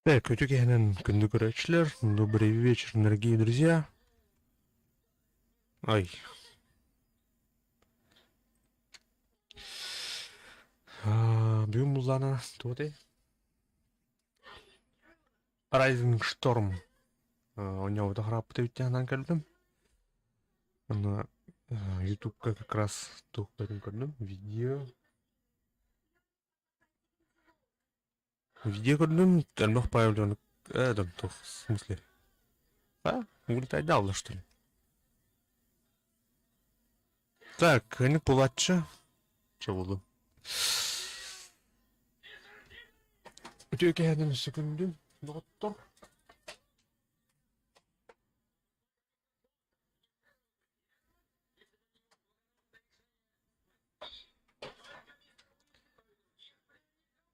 Так, үтүкэһинэн күндү көрөөччүлэр, добрый вечер, дорогие друзья. Ай. Бүгүн буллаана туотай? Rising Storm оонньообута харааппыта бүттэхинэн кэллим. Онно Ютубка как раз туох көрдүм видео. Видео көрдүм, элбэх павильон э, туох в смысле? А, улетайдаалла что ли? Так, они пулатчы. Чэ буоллун. Үтүө киэһэнэн өссө күндү доҕоттор.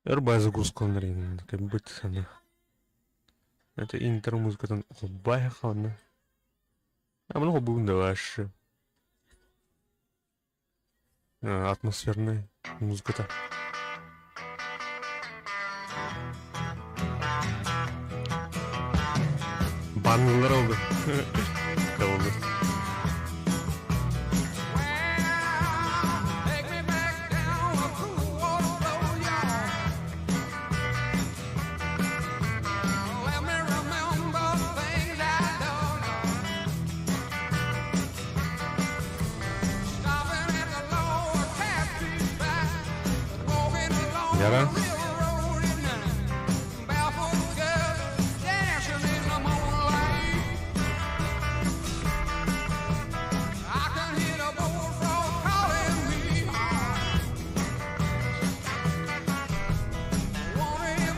Өр загрузкаланар кэлбит аны. Это интер музыкатын холбай хаална. А много бүгүн да вообще. Атмосферная музыката. Баннылар oldu. Oldu. Яра.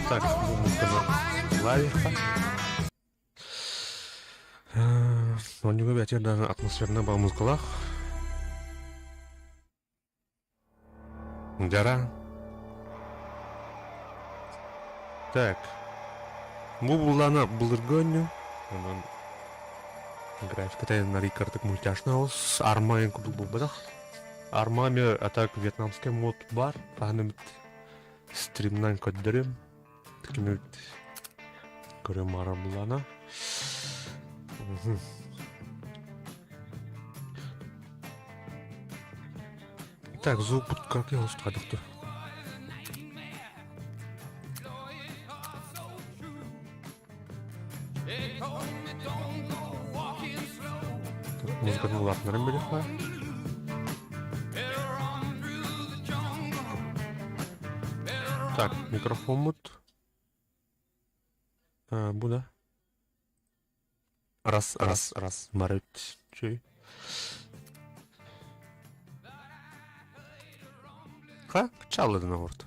Так, лавиха. Оонньууга бэйэтигэр даҕаны атмосфернай баҕа музыкалаах. Дьара. Так. Бу буллаана былыргы оонньуу. Онон графиката нарыйкартык мультяшный олус. Арма эн курдук буолбатах. Арма эмиэ а так вьетнамскай мод баар. Хаһан эмит стримнан көрдөрүм. Кимит көрөм арабылана. Так, звук как я устрадықты. Музыканы улаатыннаран билиэххэ. Так, микрофоммут. Бу да. Раз, раз, раз. Барыт. Чүй. Ха, чалыдын оҕурт.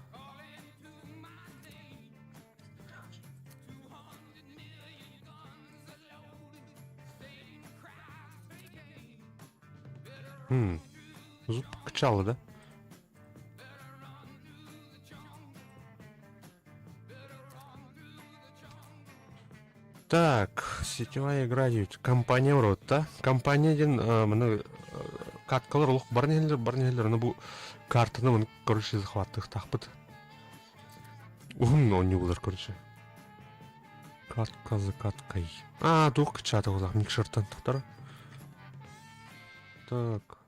Зуб кычалы да? Так, сетевая игра диэбит. Компания да? Компания диэн маны каткалар олох баран иһэллэр, баран иһэллэр. Аны бу картаны маны короче захваттыахтаахпыт. Уһун оонньуу булар короче. Катка за каткой. А, туох кычаата буолар микшертан тахтара. Так.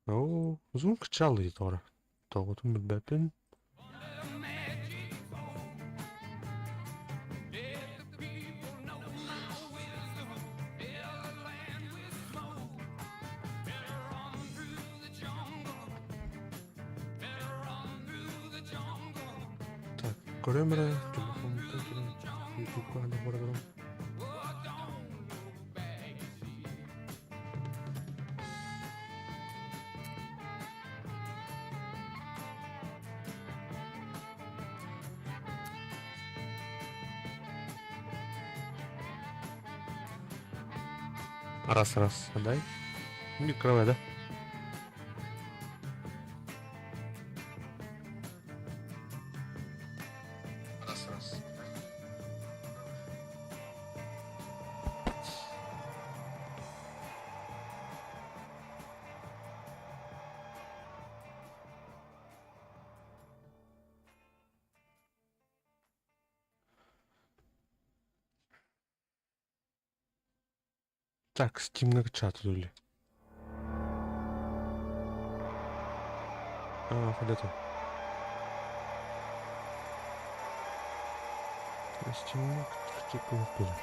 Оо, узун кычалый тоҕо тоҕотун билбэппин. Так, көрөм эрэ, телефонтан туран ютубка ханна барарым. Раз, раз, отдай. Микровая, да? Раз, раз. Так, Steam'ҥа кыччаата или? А, ходята. Steam'ҥа кыччаата.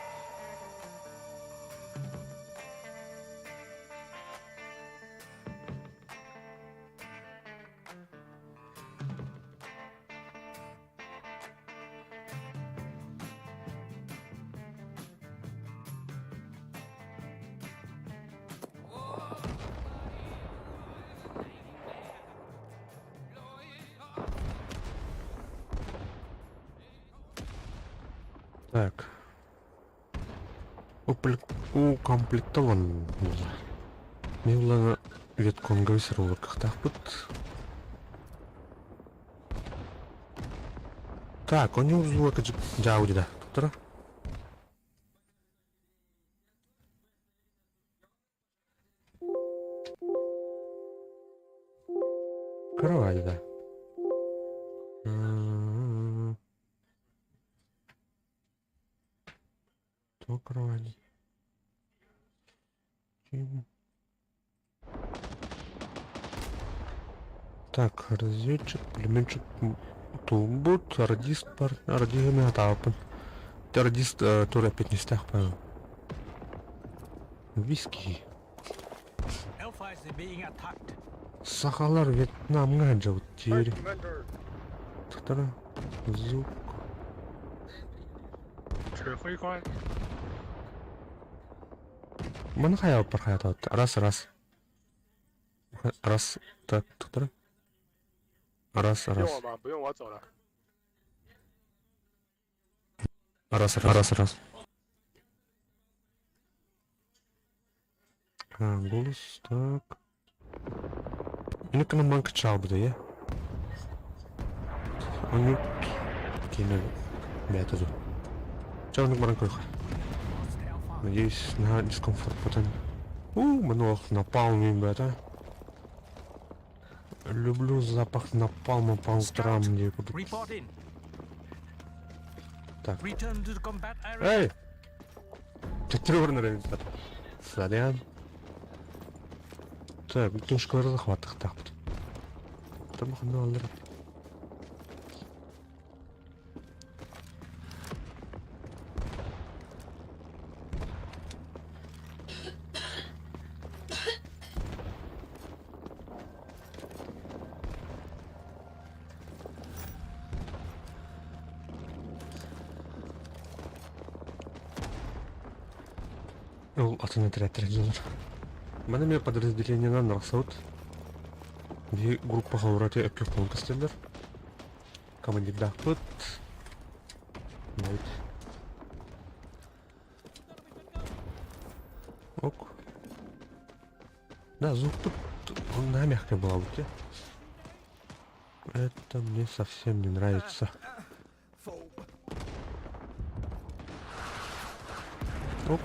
Так. Укомплектован буолла. Мин улаана Вьетконга сырыллар кыахтаахпыт. Так, он звука дьаудида. Туттара. Кровать, да. М-м-м. То кровать. Так, разведчик, пулеметчик туолбут, радист бар, радиһы мин атаабыппын. Радист тура эппиэтинэстээх павел. Виски. Сахалар Вьетнамҥа сылдьабыт диэри. Тахтара звук. Маны хайаабыппар хайаатаабыт. Раз, раз. Раз, так, тахтара. Раз, раз. Раз, раз, раз. А, голос, так. Иныкынан кычаабыта ээ. Оннук киинэ бэйэтэ дуу. Чэ оннук баран көрүөххэ. Надеюсь, наһаа дискомфорт потом. У, маны напалм бэйэтэ. Люблю запах напалма по утрам мне курдук. Так. Эй! Төттөрү баран эрэ Сорян. Так, бутушкалары захваттыахтаахпыт. Там ханна аллар. Ол атын этэрээттэр дьоннор. Маны эмиэ подразделениенан арахсабыт. Биһи группаҕа ураты өккө полка сыталлар. Командирдаахпыт. Ок. Да, звук тут он на мягкой была бы. Это мне совсем не нравится. Оп.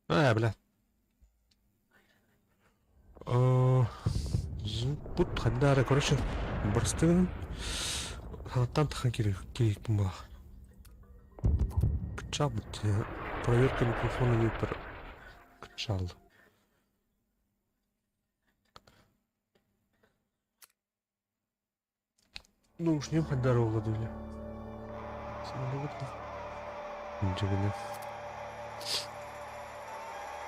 А, бля. Звукпут ханна короче, барыстыгын ханаттан тахан кириэхпин буолах. Кыччаабыт. Проверка микрофона не кыччаал. Ну уж не здорово дуля. Дьигинэ.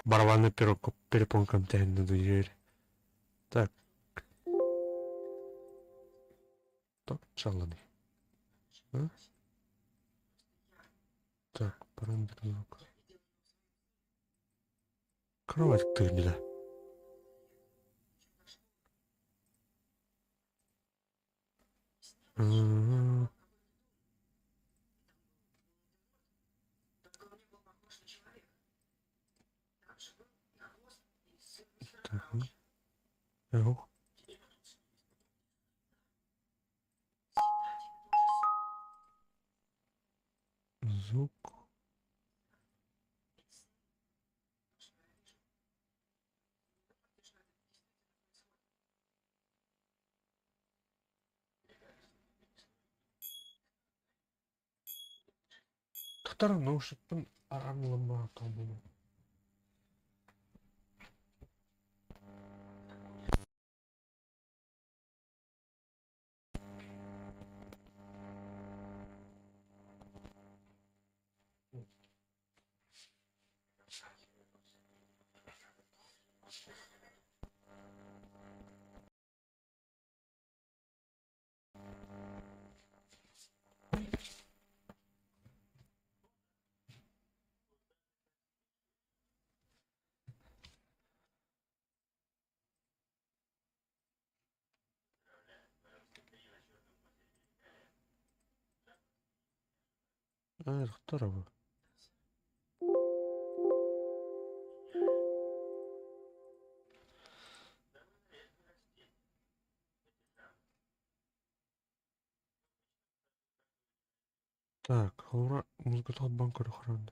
Барабанный перепонкам тэһиннэ дуйер. Так. Так, чалланы. А? Так, параметр звука. Кровать тыгнила. М. Так, ну. Звук. Тахтар наушникпын араллама. Здорово. Так, ура, музыка банк охраны.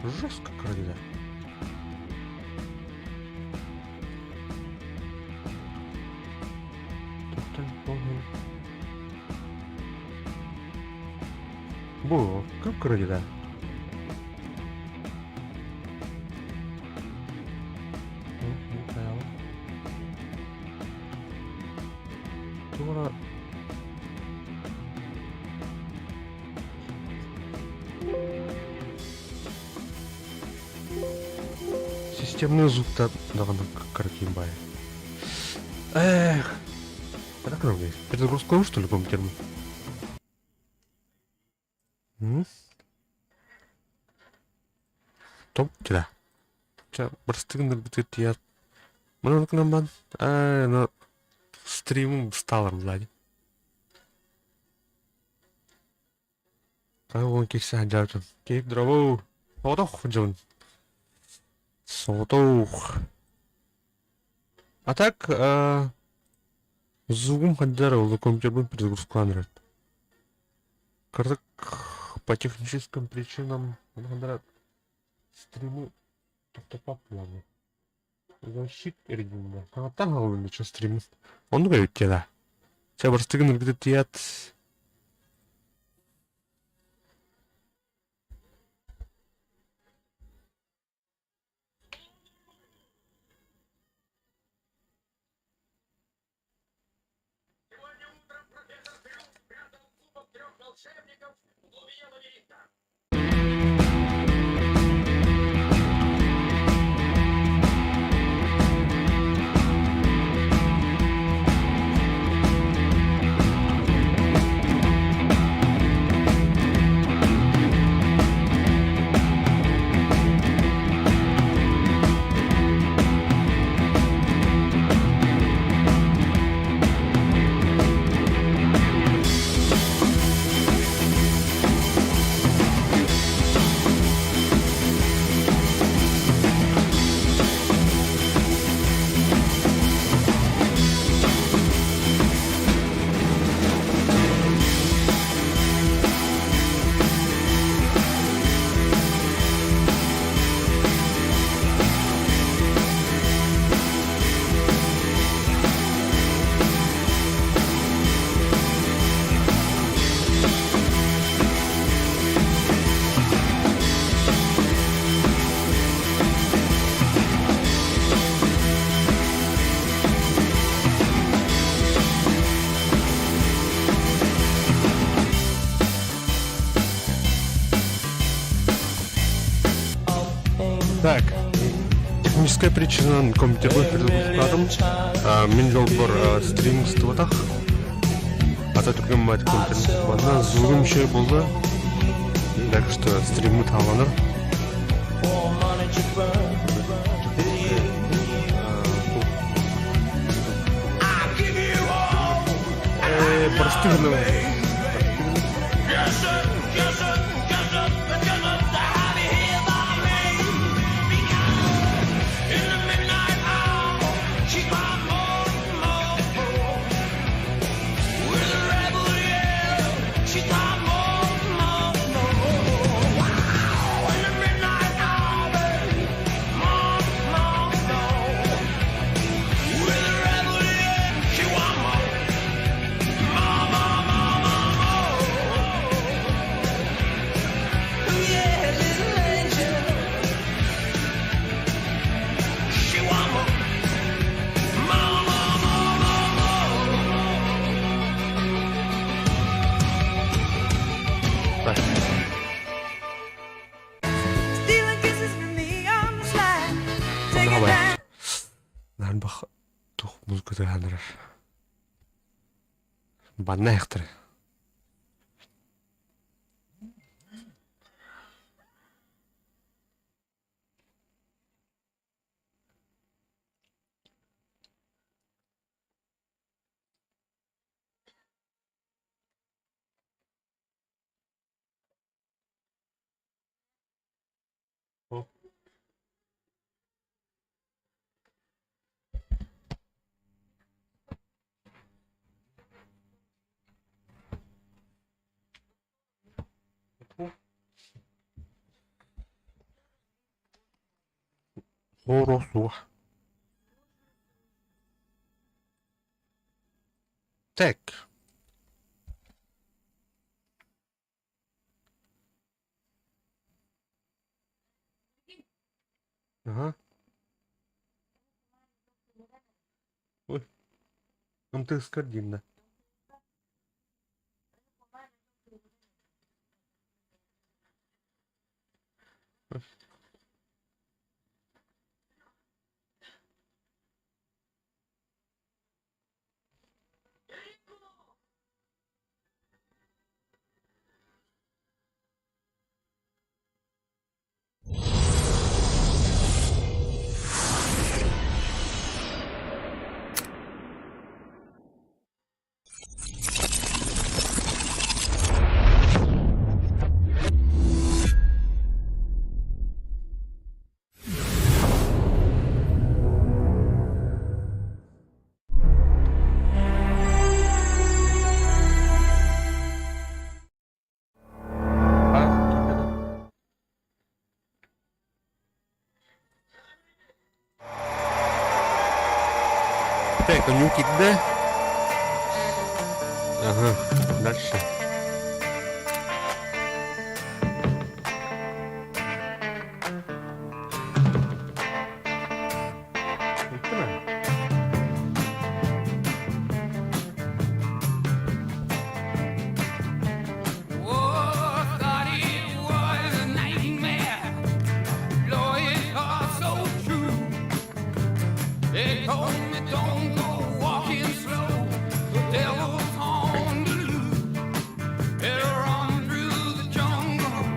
Жестко когда. Бу, как да? Тура. Системный звук-то даҕаны картинбай. Эх, это как нам перезагрузку, что ли, компьютер? Топ тира. Ча бырастыгын тият. Мына кынамбан. А, на стримом сталым сзади. Кай кирсе хаджаутун. Кейп дровоу. Отох жон. Сотох. А так, звугум хаджара ол компьютербун перезагрузкаланыр. Кырдык по техническим причинам стриму топтопап буолар. Защит эргинде. Саҥаттан хаалбын ча стрим. Оннук эбит да. Ча бырастыгын ыргыты тият. Так, техническая причина компьютербун перезагрузкаатым. Мин жолбор стрим устубатах. Ата түргөн мать компьютер Манна звугум еще болды. Так что стримы таланыр. Простыгны. Так. Баннаахтара. Хоро суох. Так. Ага. Ой. МТС-кар диимнэ. Так, у кидде. Ага, дальше.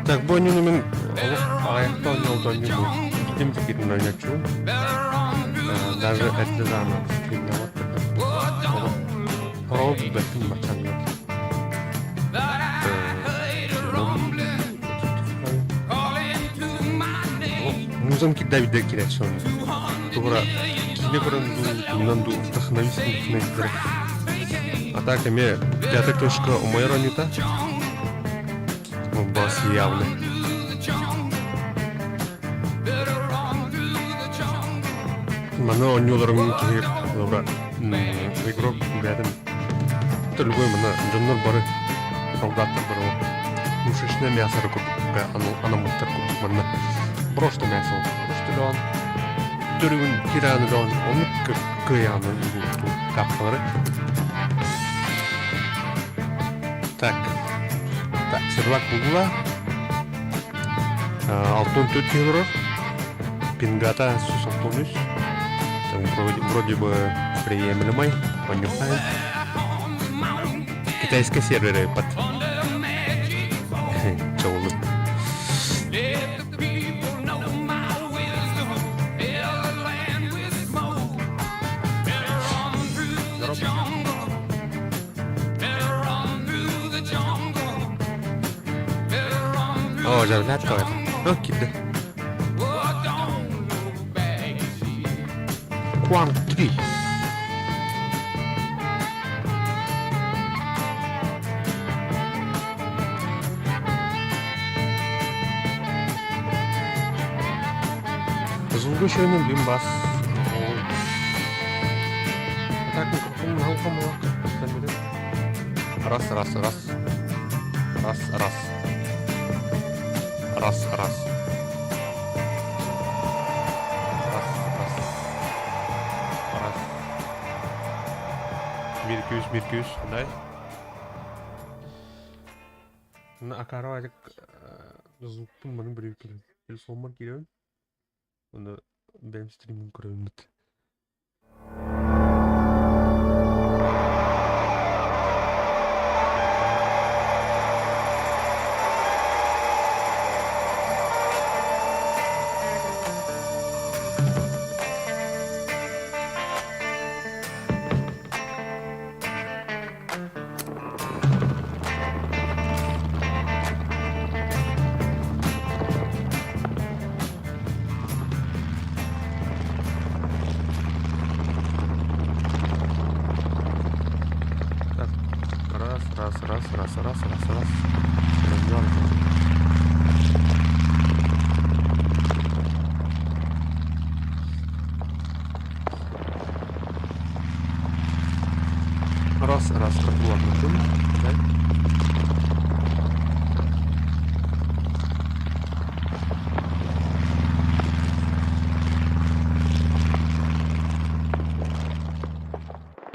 Так, бу оонньууну мин олох аҕыйахта оонньообут оонньуу бу. Итим киирин оонньооччубун. Даже эрдэ даҕаны стримнаммат Олох хороҕо билбэппин баччаҥҥа. Музам кирдэ билдэ киирээччи ону. Тугура киинэ көрөн дуу, тугунан дуу вдохновись вдохновитель. А так эмиэ пятая точка умайар оонньуута. Бас явно. Маны оонньууларым киһи добра игрок бэйэтин любой маны дьоннор бары солдаттар бары пушечное мясо курдук анаммыттар курдук манна просто мясо просто леон төрүгүн кирааны леон оннук кыайааны капталары так так сервак булла 64 киһи олорор пингата 163 вроде бы приемлемый понюхаем китайская серверы под Чоулу. О, жарнат какой-то. О, кидde. Куанг 3. Звугу шөнүн бин бас. Так, Раз, раз, раз. Раз, раз. Раз, раз. Раз, раз. Раз. Бір, екі, үш, бір, екі, үш. Дай. Мына акаро адик звуктун маны біреу келем. Телефонмар киирэн. Оны бэйэм стримин көрөммүт.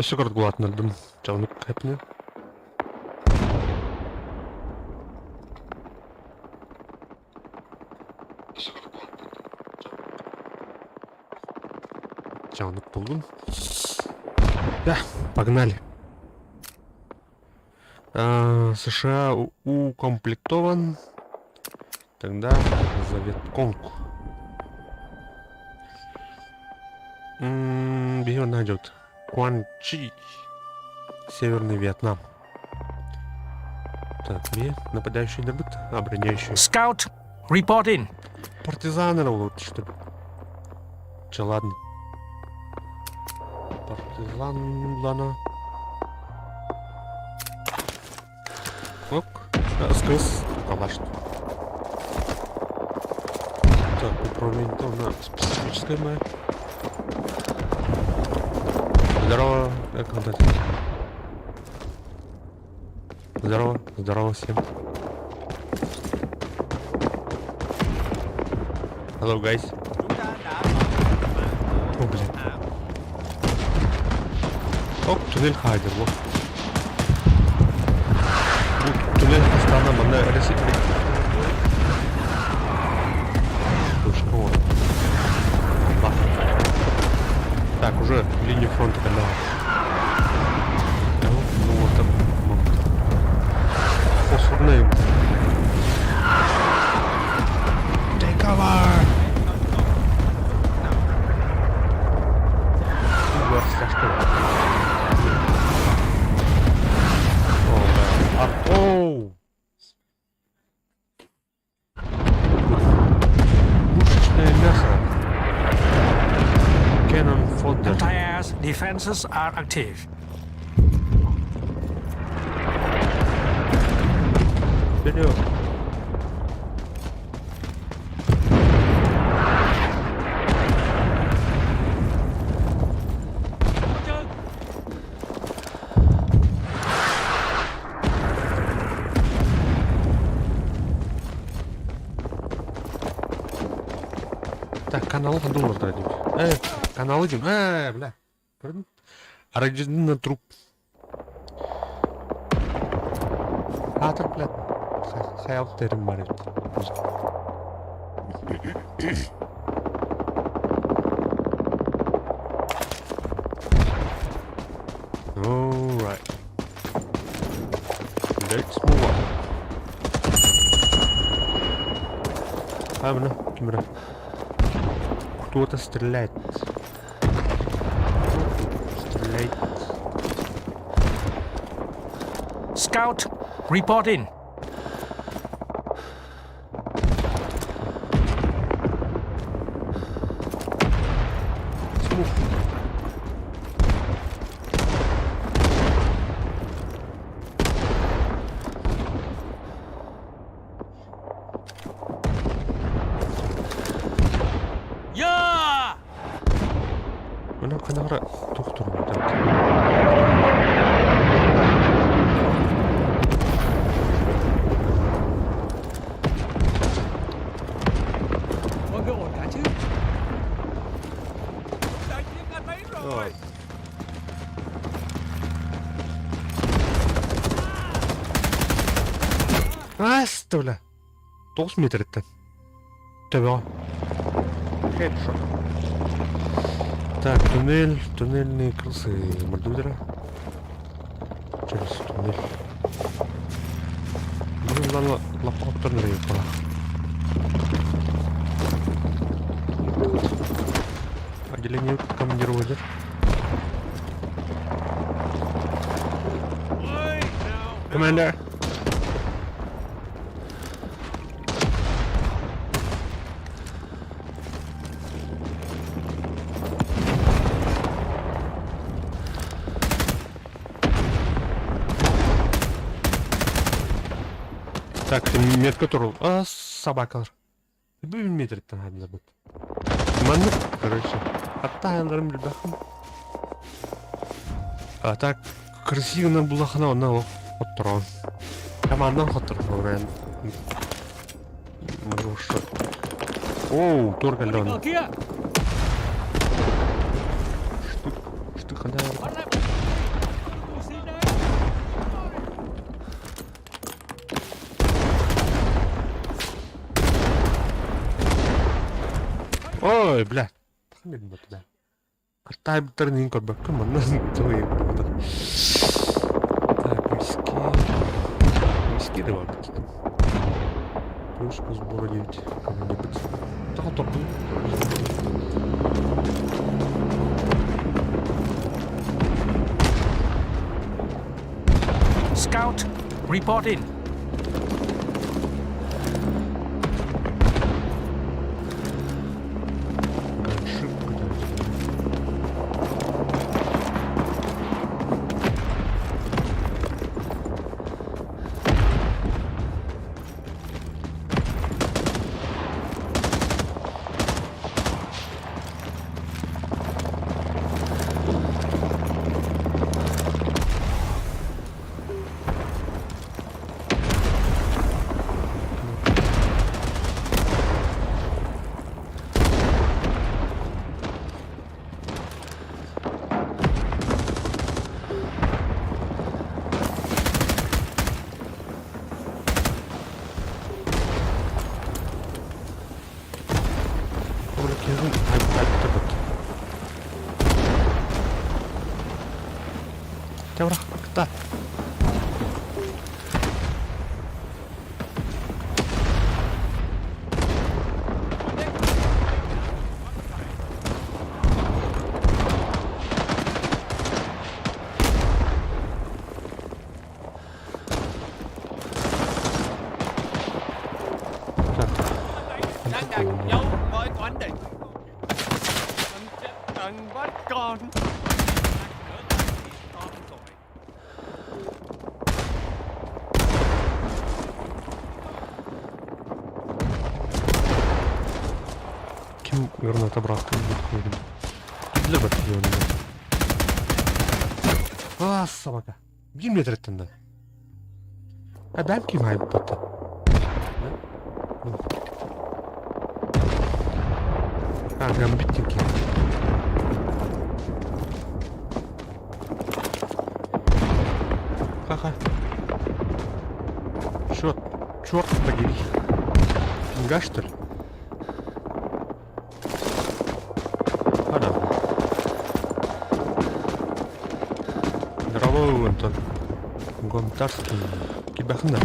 Өссө кырдык улаатыннардым. Чаҕынык хэпнэ. Чаҕынык буллум. Да, погнали. США укомплектован. Тогда за Вьетконг. Биһи найдет. Куанчи. Северный Вьетнам. Так, где нападающий добыт? Обороняющий. Scout, report in. Партизаны лучше, что ли? Че, ладно. Партизан, ладно. Ок. СКС. Калаш. Так, управление там на специфическое моя. Здорово, как он Здорово, здорово всем. Hello, guys. О, блин. Оп, туннель хайдер, вот. Туннель хастана манна рesi Точка вот. Бах. Так, уже линию фронта когда. Ну вот там. Фосфорный. Take cover! Оу! Пушечное мясо. Cannon fodder. Anti-air defenses are active. Вперед! Так, канал хандулар дейм. Каналы дейм. Бля. Көрдүң? Арайдын труп. Атыр, блядь. Хаял терим бар эбит. Alright. Let's move on. А, мына, ким Кто-то стреляет. Стреляет. Scout, report in. Смух. Yeah! Мына канара доктор. Mọi người ổn cả chứ? Đánh những anh ấy rồi. Астуля. 9 метрттен. Төбө. Хедшот. Так, туннель, туннельные крысы. Мордудера. Через туннель. Блин, ладно, лапкоптер пора. Отделение командира выйдет. Commander. Так, метка турул. А, собакалар. Бүгүн метрттен хайдылар Маннык, короче. Аттаһаларым билбэххин. А так, красивый булахана онна хотторон. Командан хотторон. Оу, тур Có кэллэ ở kia. Штык, штык, ханда. Bắn lại. Ой, бля, туда. Картаабыттарын иһин көрбөккө манна тылыйбыта. Так, виски. Виски да барбыт. Плюс по сбору 9 кого-нибудь. Так, торпун. Scout, report in. Ганшип куда-нибудь. Кытта. Con. Ким граната бырахтын көрдүм. Билбэт А, собака. Биир метреттен да. А бэм ким айбыта. А, гамбит ким. Ха-ха. Черт, черт подери. Пинга, что ли? А, да. Здорово, Антон. Гонтарский. Кибахна.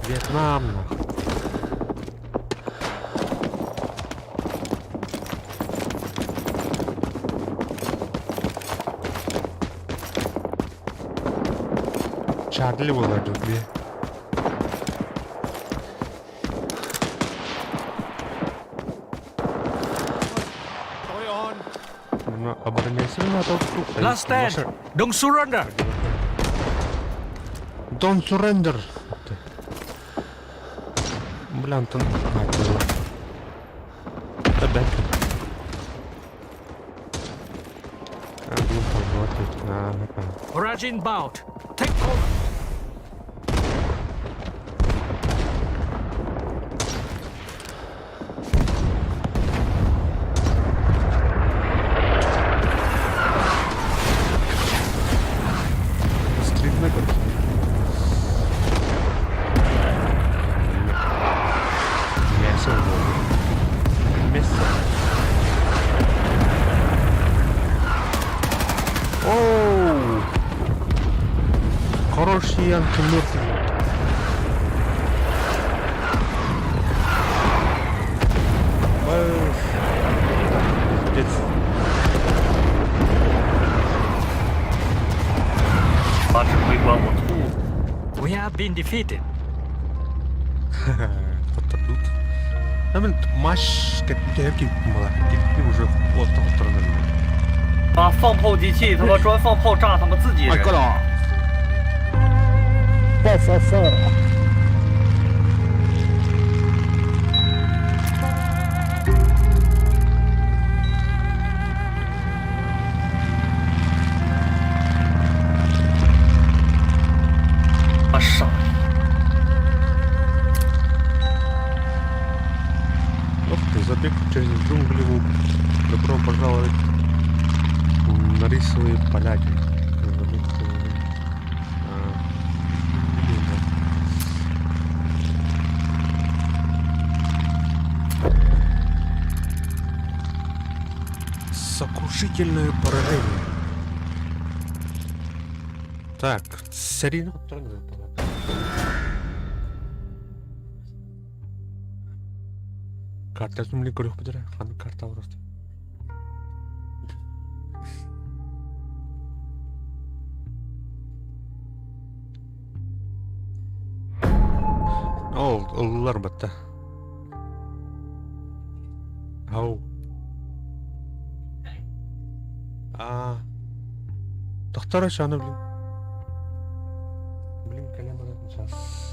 Вьетнам, нахуй. Чарли буолар дии. Тойон. Обороняйся на Last stand. Don't surrender. Don't surrender. Бля, Антон. А, это Опять. А, глупо, вот тут. А, ага. Barrage inbound. Take cover. Стрельны какие. Мясо. Мясо. Оу! Хороший Янки мертвый. Пиздец. 把指挥官，我吐。 We have been defeated. Хоттордут. Мен маш кэт кип уже вот хоттордут. 啊！放炮机器，他妈专放炮炸他妈自己人。 哥了！放放放！ 啊傻！ Оп, забег через джунгли. Добро пожаловать на рисовые поля. Забег через джунгли. Сокрушительное поражение. Так, сэриини хотторон Картатын билин көрүөхпүт эрэ. Ханнык карта просто. Ол ыллылар батта. Ау. Аа. Тохтор аны блин. Блин, кэлэн баран сейчас.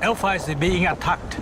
Alpha is being attacked.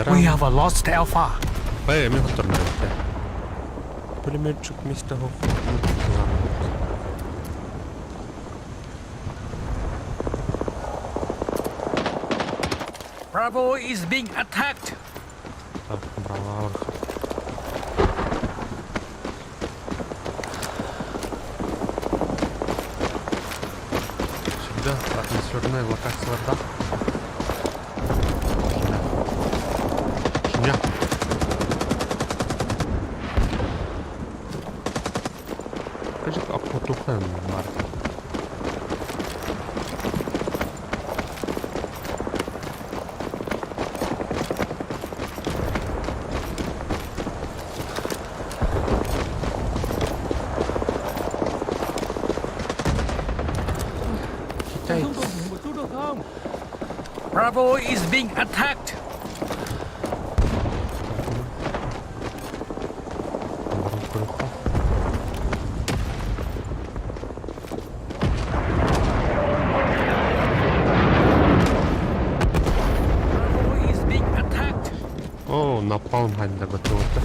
We have a lost Alpha. Бай эмиэ хотторно эбит. Пулеметчик вместо Bravo is being attacked. Браво. Всегда атмосферная локацияларда. Bravo is being attacked. Bravo is being attacked. О, напалм ханна батуота.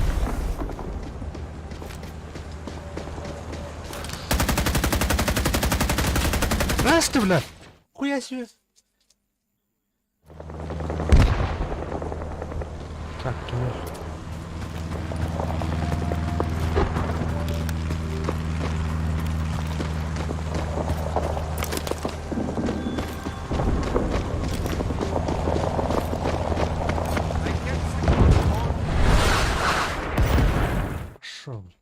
Здрасте, бля! Хуя себе! Так, думаешь. Шо, бля?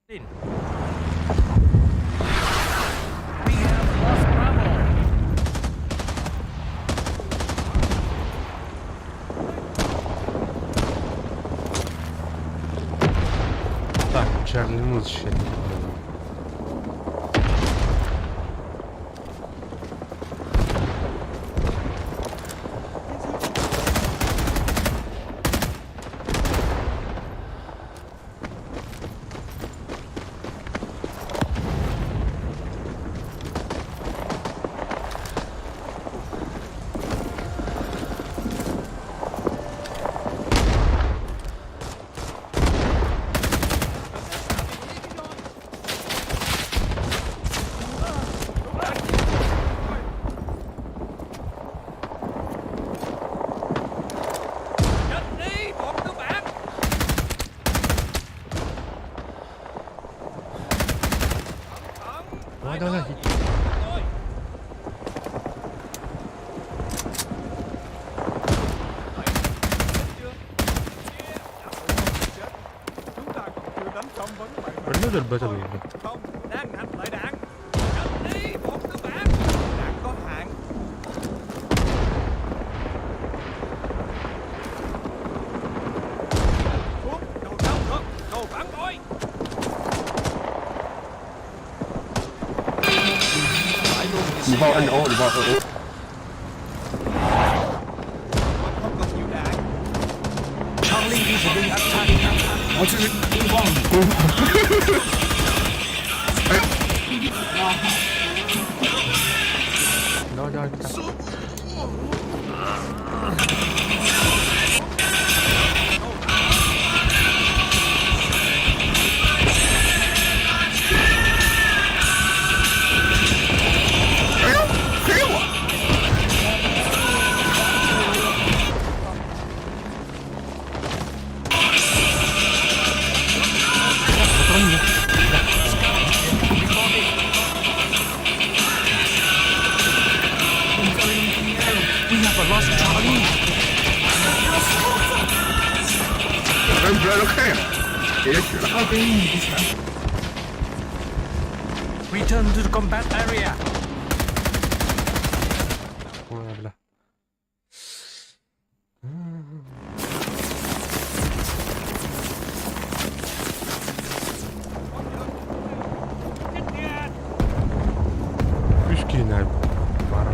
In. We have lost Bravo. Так, Чарли, ну защищать. надо. Chết đi, bọn tứ bản. Давай, давай, давай. Chúng ta còn chưa đánh xong vấn bài Блюдер бета выиграл. Không, Đang nạp lại đạn. Chết đi, bọn tứ bản. đạn có hạn. Xuống, đầu Đâu được, đồ phản bội. Không còn nhiều đạn. Charlie is being attacked. Давай, давай, давай. We have lost Charlie. Return to the combat area. Ой, бля. Үс киинэ баар.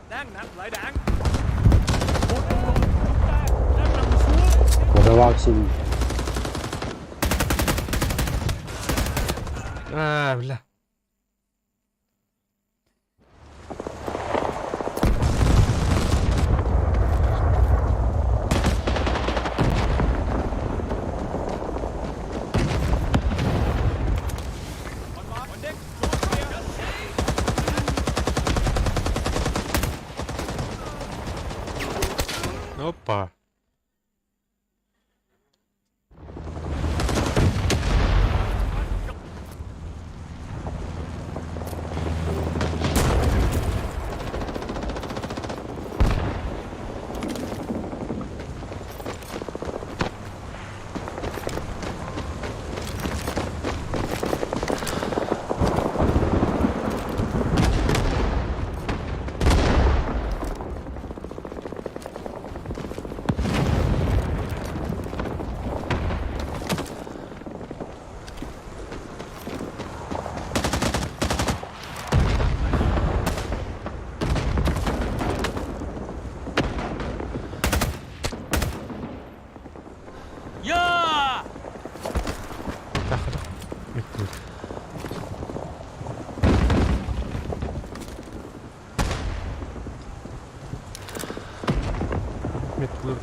Đang nạp lại đạn. Một đồng đội của chúng ta đang nằm xuống. 我在挖心。 А, бля. Опа.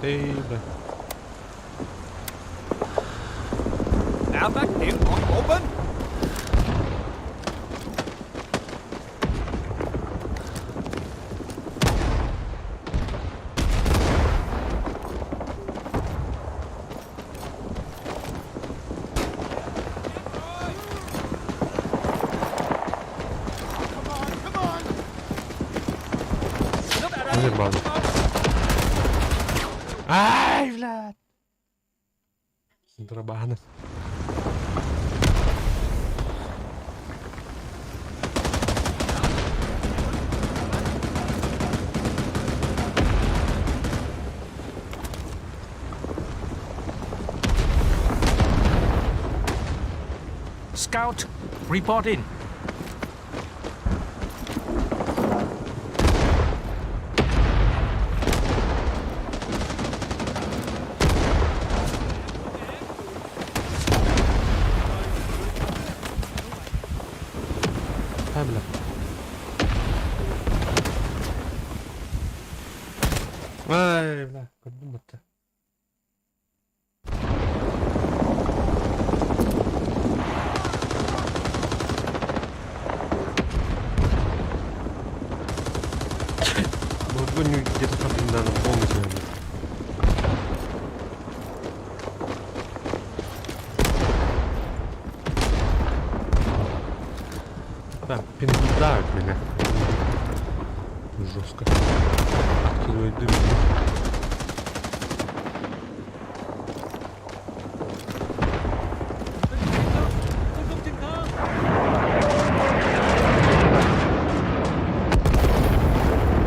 Эй, бля. Đã phát hiện bọn bộ binh. Мир база. Ай, блядь! Дробаны. Scout, report in. Ай, бля. Ай, бля, көрдүм батта. Ну, где-то там надо полностью. Так, пиндают меня. Жестко. Откидывает дым.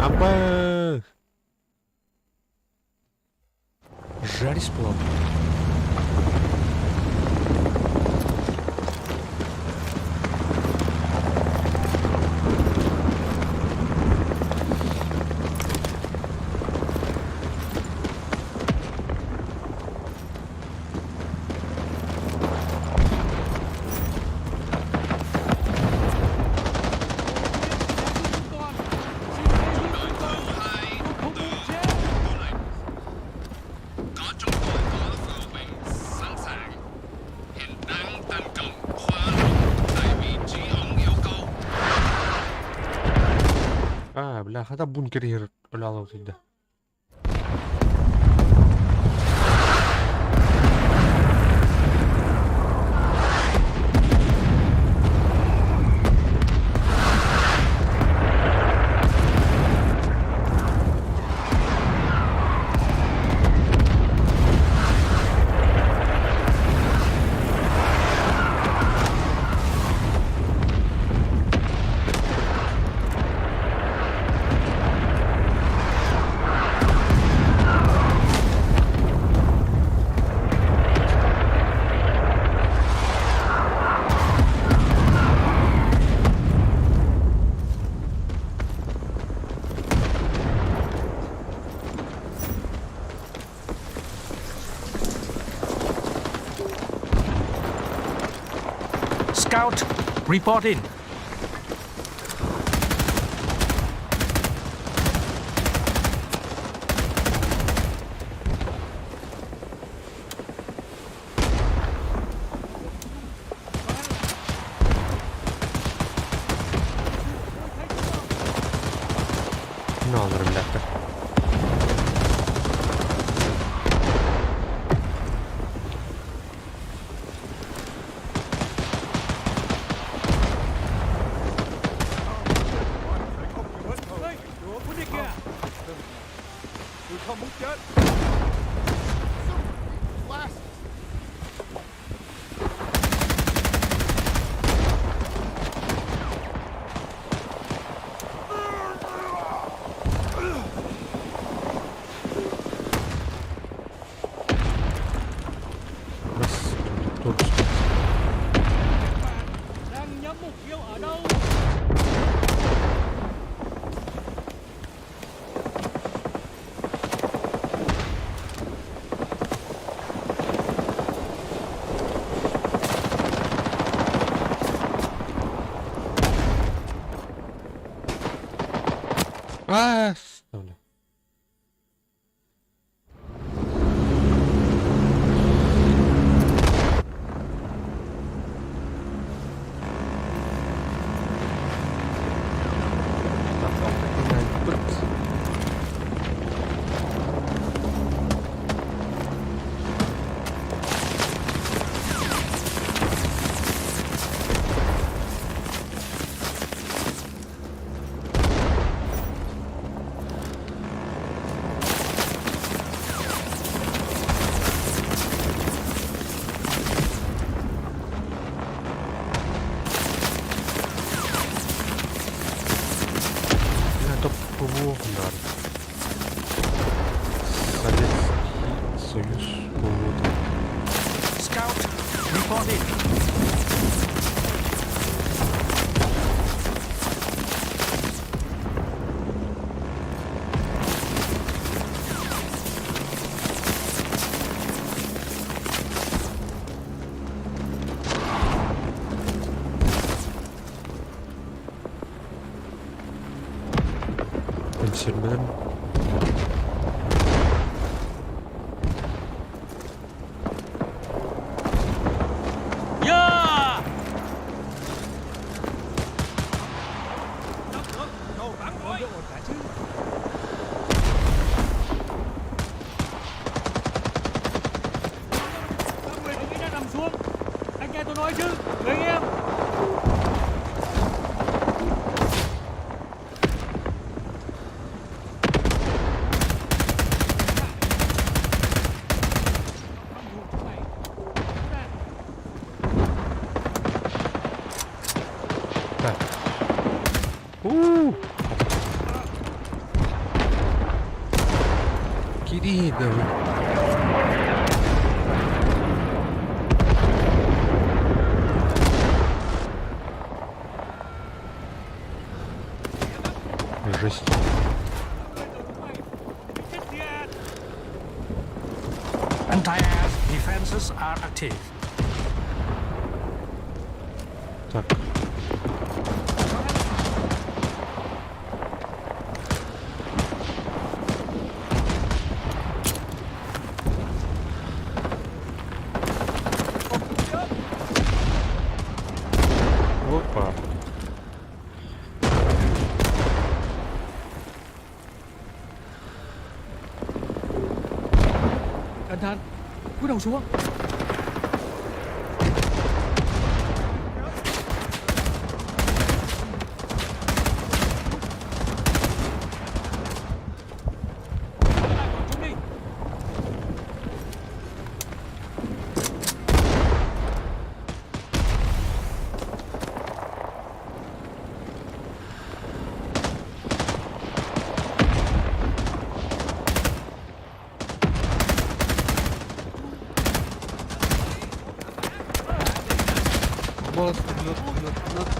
Аба! Жарись плавно. Có chúng tôi có pháo binh sẵn sàng. Hiện đang tấn công khóa lục tại vị trí ông yêu cầu. А, бля, хата бункер иһэр өлө сылдьар. Scout, report in. Ne alırım bir dakika. Sẽ không chịu hết thôi. Tôi không muốn chết. Раз, тут. Đang nhắm mục tiêu ở đâu? А, бля. Туох баар Советский Союз буолуо Scout, report in. Консервированный. Yeah! Anh nghe tôi nói chứ, người anh em. Так. У! Кири, давай. Жесть. Anti-air defenses are active. Так. Опа. Cẩn thận, cúi đầu xuống.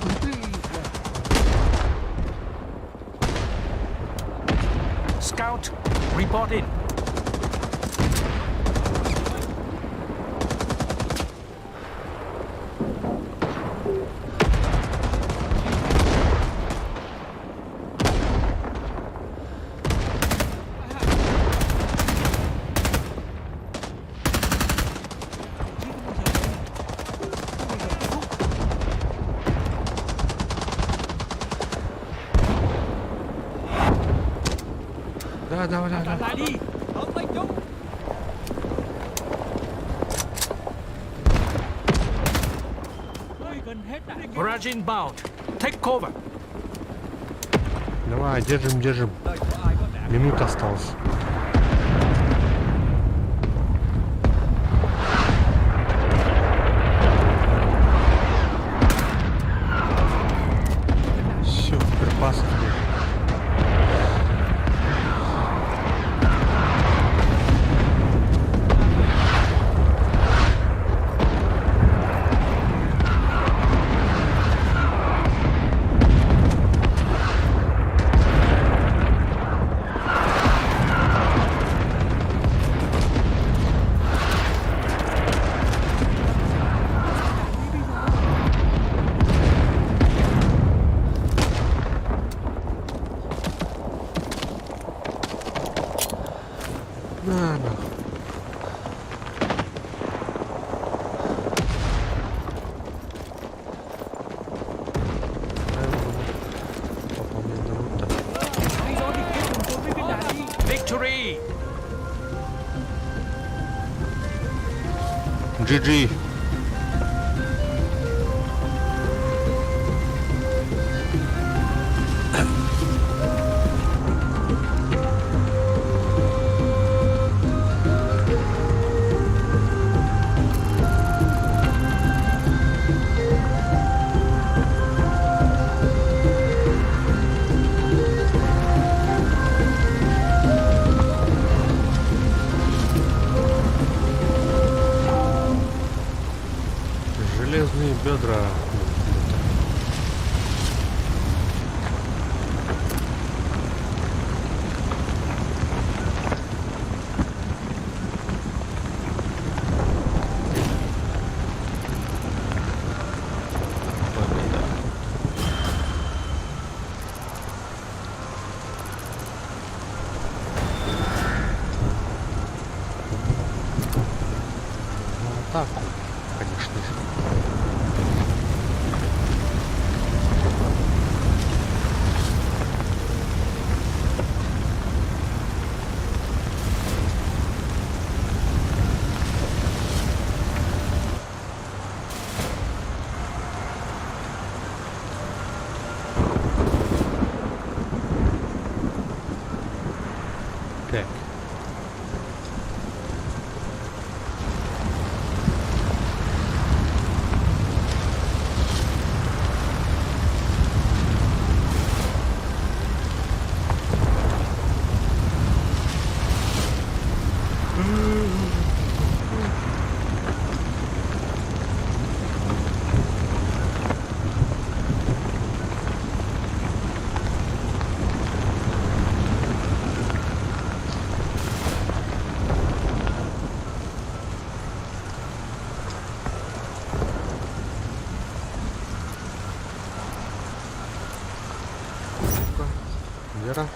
Chúng đi. Scout, report in. Да, давай, давай, давай. Lại đi. Không lấy chúng. Tôi gần hết đạn. Barrage inbound. Take cover. Давай, держим, держим. Nơi có ai có đạn. Минута осталась. Все, припасов нет. На, нахуй. Попал мне на рот. Hay đó thì kết cùng tôi với viên đạn đi. Victory. GG. Железные бедра. Победа. На атаку, конечно же. Так. Вера.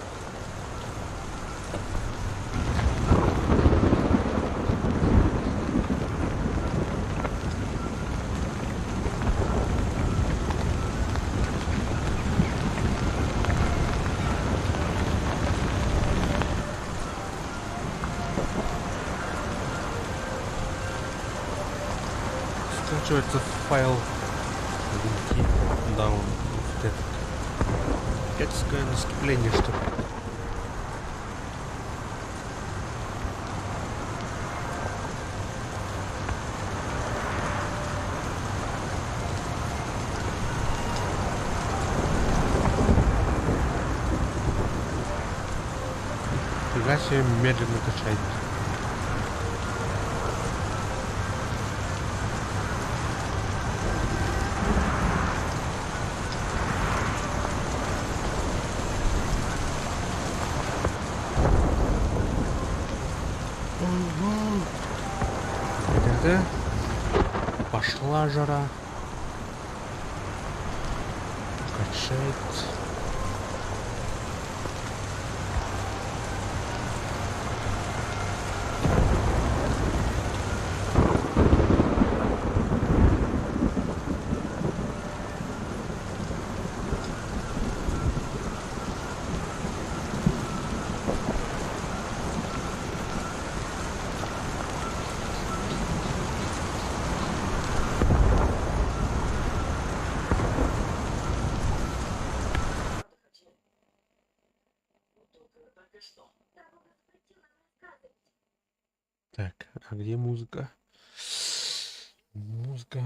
Скачивается файл винти down вот этот. Детское наступление, что ли? Фига себе медленно качает. ГДД. Пошла жара. Качает. Так, а где музыка? Музыка.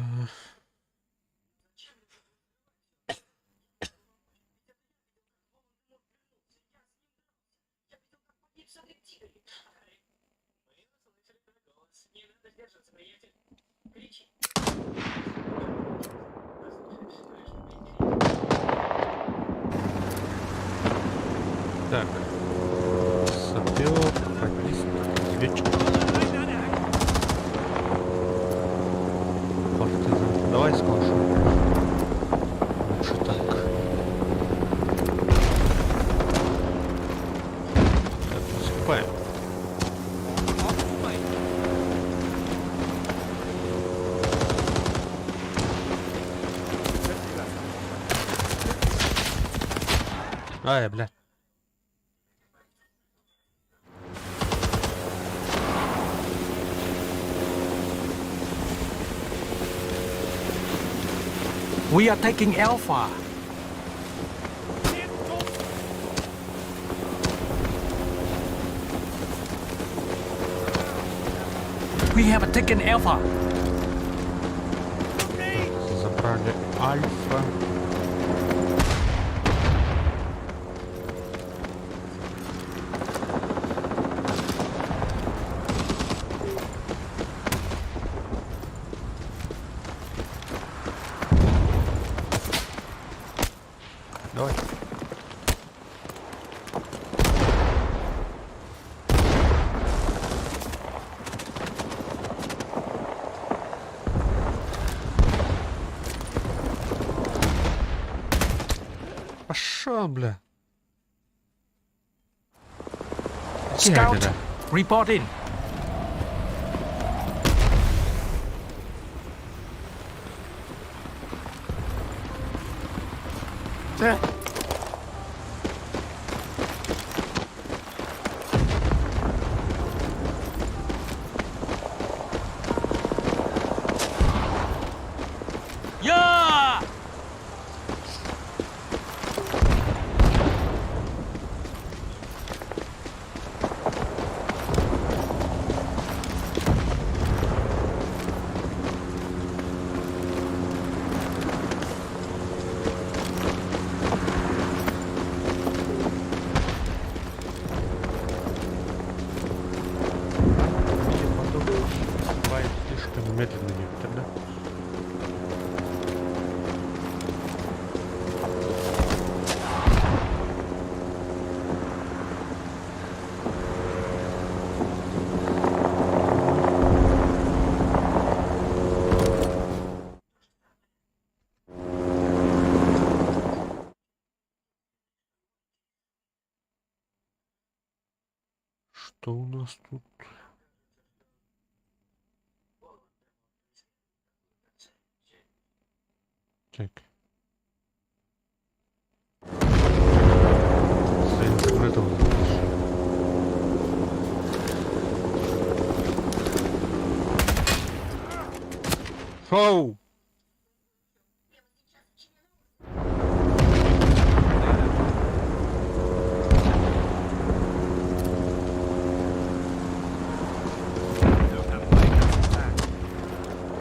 Так. Сапер, радист, разведчик. Партизан. Давай с калашом. Лучше так. Так, наступаем. Mày. Ай, бля. We are taking Alpha. We have taken Alpha. Забрали Альфа. Давай. Пошел, бля. Scout, report in. Yeah! Бывает слишком медленно некоторые, да? Что у нас тут? Так. За интернетом заходишь. Хоу!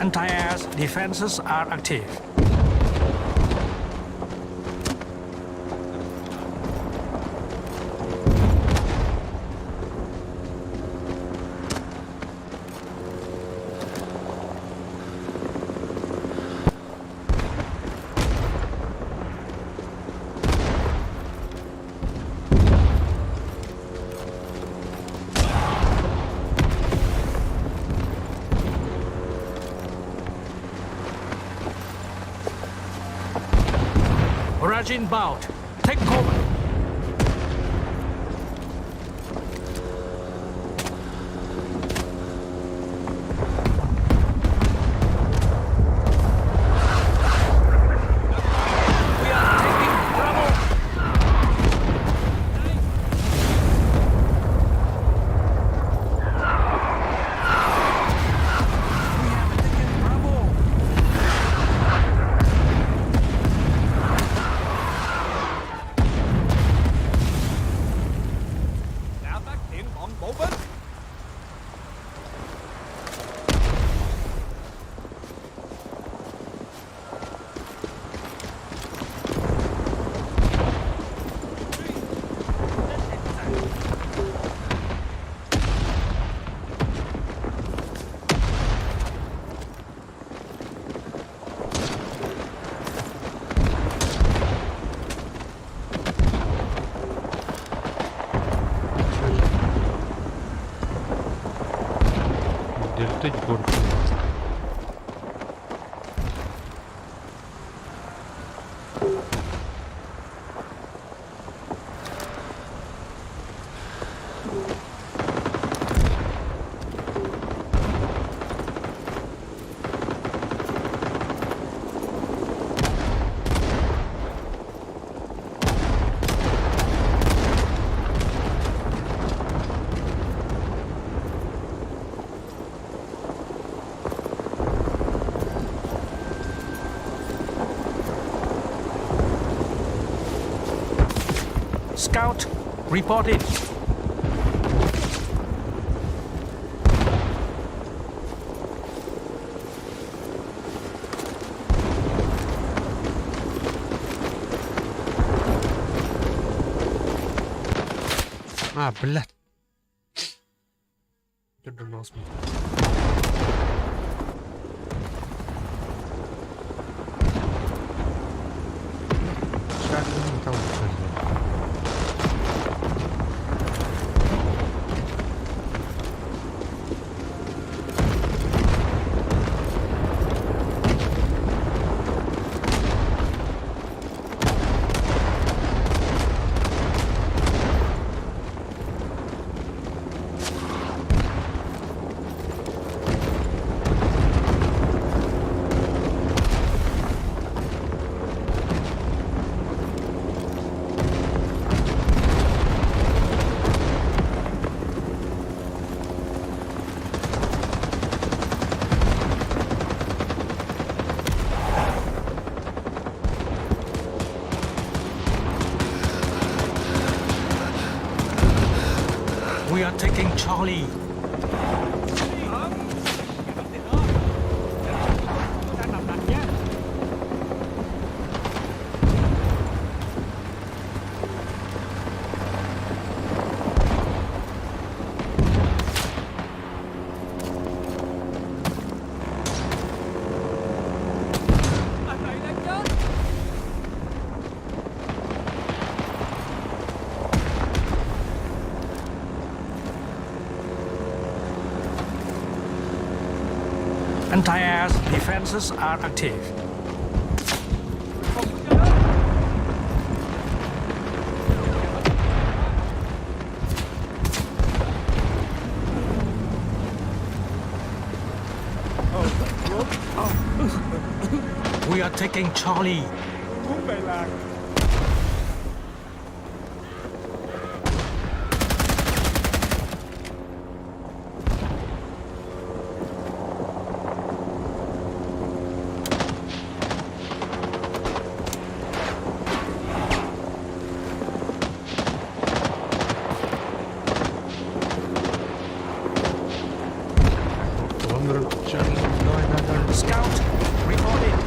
Anti-air defenses are active. Barrage inbound. Take cover. We are taking Bravo. We have taken Bravo. Đã phát hiện bọn bộ binh. Где летать горку? Scout, report in. А, блядь. Дернулся. taking Charlie. Tôi đang nằm lạnh nhé. Anh này đang chết. Anti-air defenses are active. We are taking Charlie. Charlie, давай, давай, давай. Scout, report in.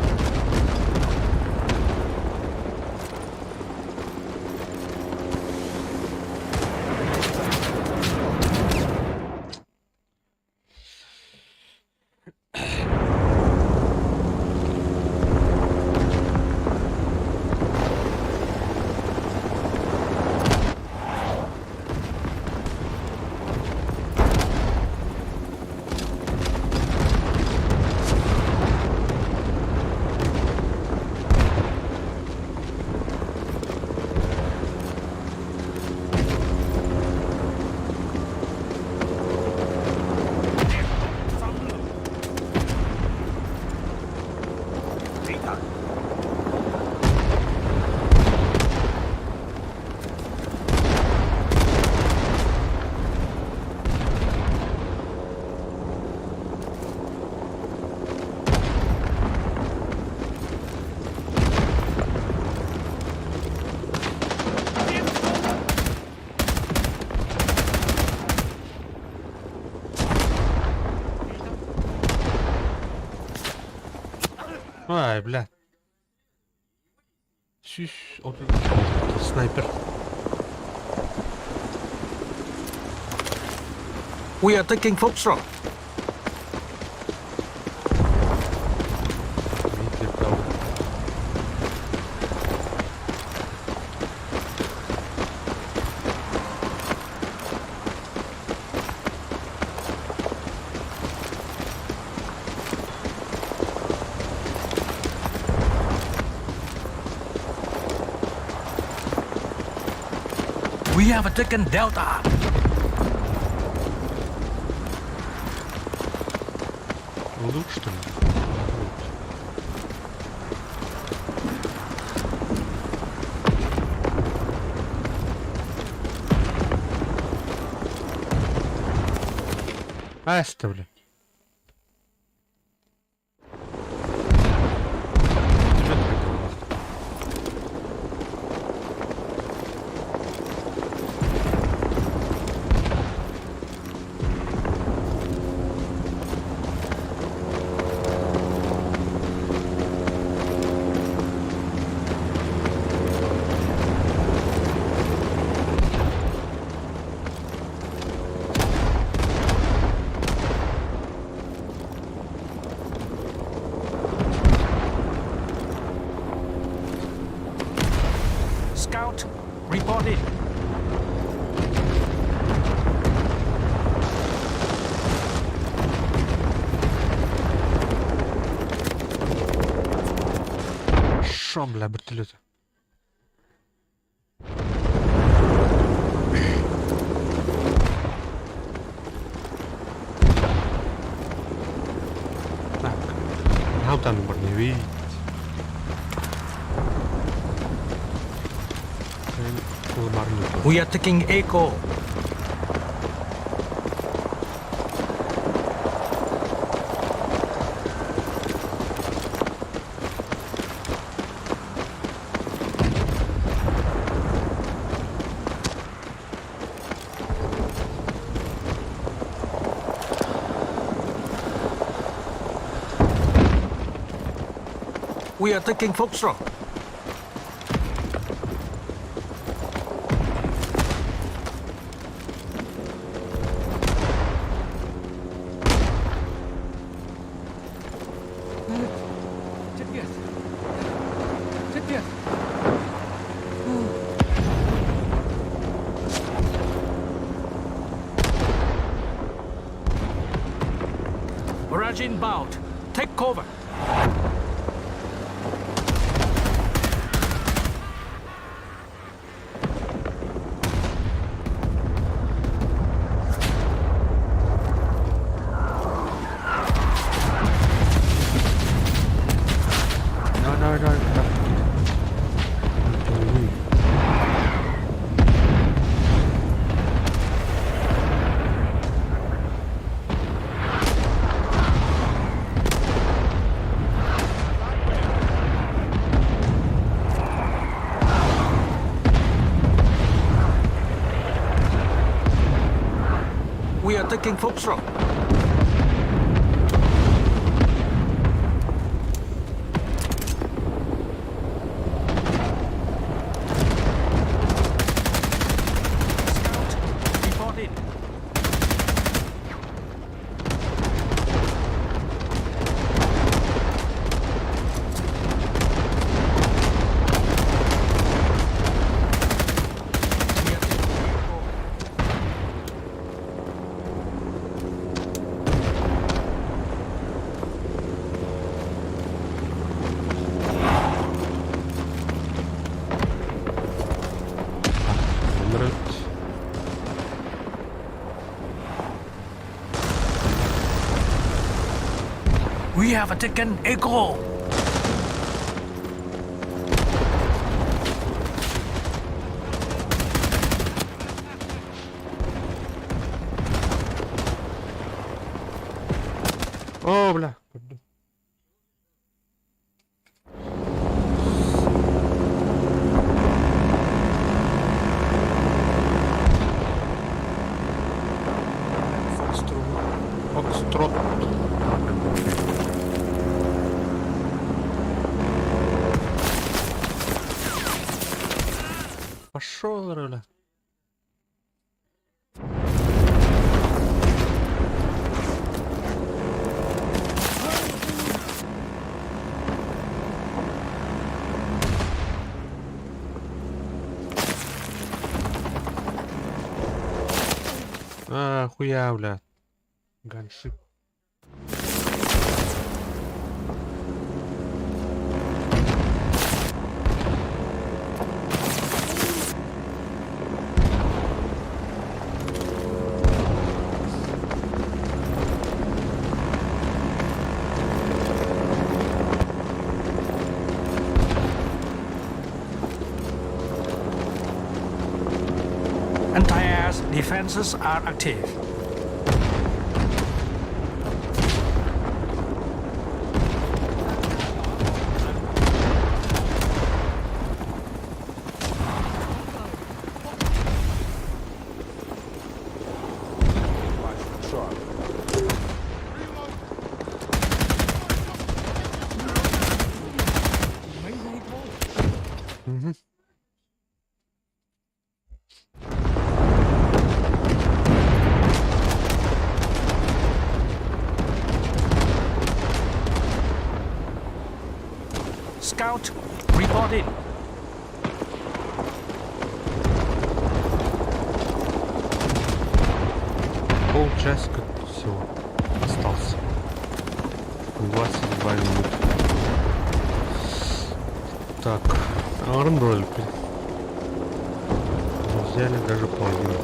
Ай, бля. Сүүс снайпер. We are taking Foxtrot. Видите, там. We have taken Delta. Лук, что ли? Аста, бля. Тебе так. Scout, report in. Шо, бля, вертолеты? Так, там броневик. We are taking Echo. We are taking Foxtrot. Chết tiệt! Chết tiệt! Barrage inbound. Take cover. No, no, no, no. We are taking Foxtrot. Scout, report in. We are taking Echo. Нравится. We have taken Echo. О, бля. Фокстрот. Фокстрот. Пошел, бля. А, хуя, бля. Ганшип. Anti-air defenses are active. Scout, report in. Полчасика всего остался. 22 минуты. Так, Арнольд. Взяли даже половину.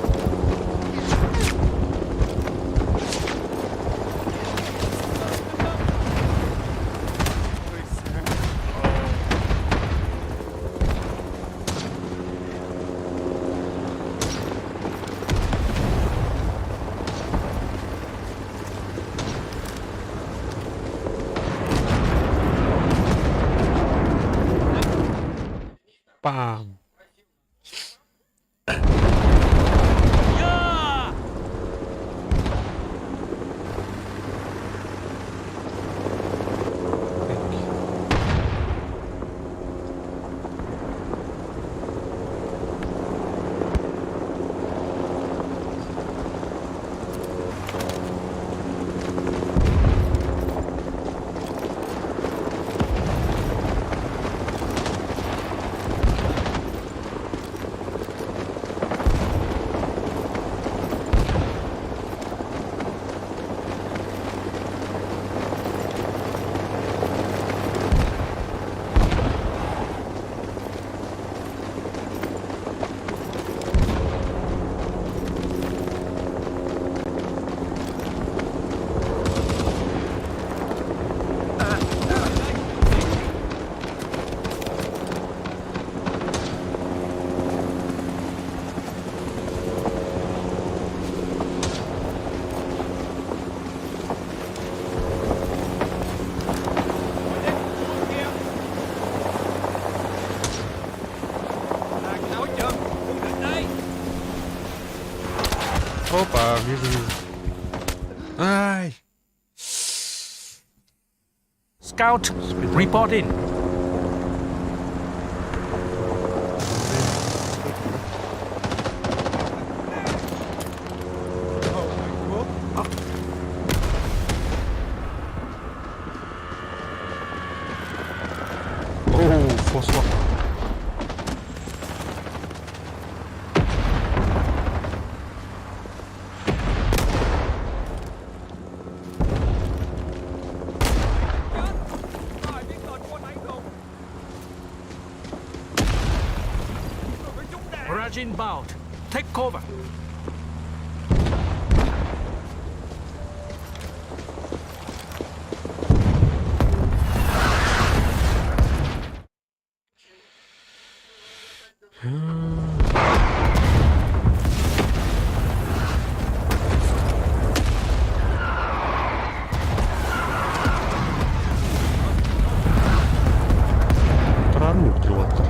Пам! Опа, вижу, вижу. Ай! Scout, report in. Оу, фосфор. Có ai biết tên của anh ấy không? Tôi bị trúng đạn. Barrage inbound. Take cover. Турарын өлтүрүп атыр.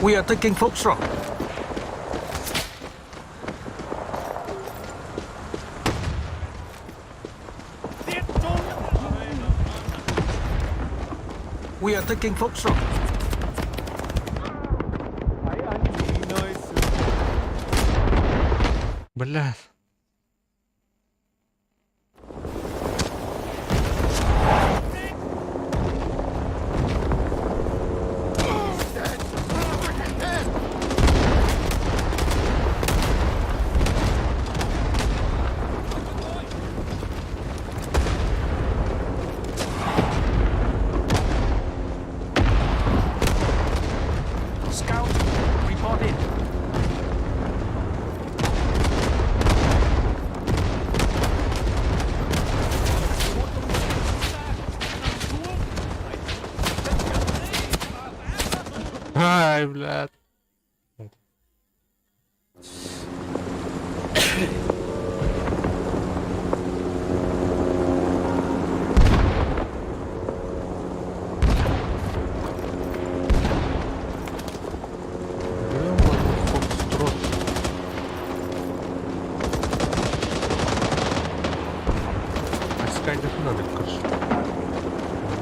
We are taking Foxtrot. We are taking Foxtrot. Hãy anh chị nơi xưa. Бля. Scout, report in. Ай, бля. Грёбаный фокстрот. Искать их надо, короче.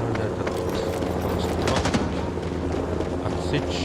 Надо этот фокстрот отсечь.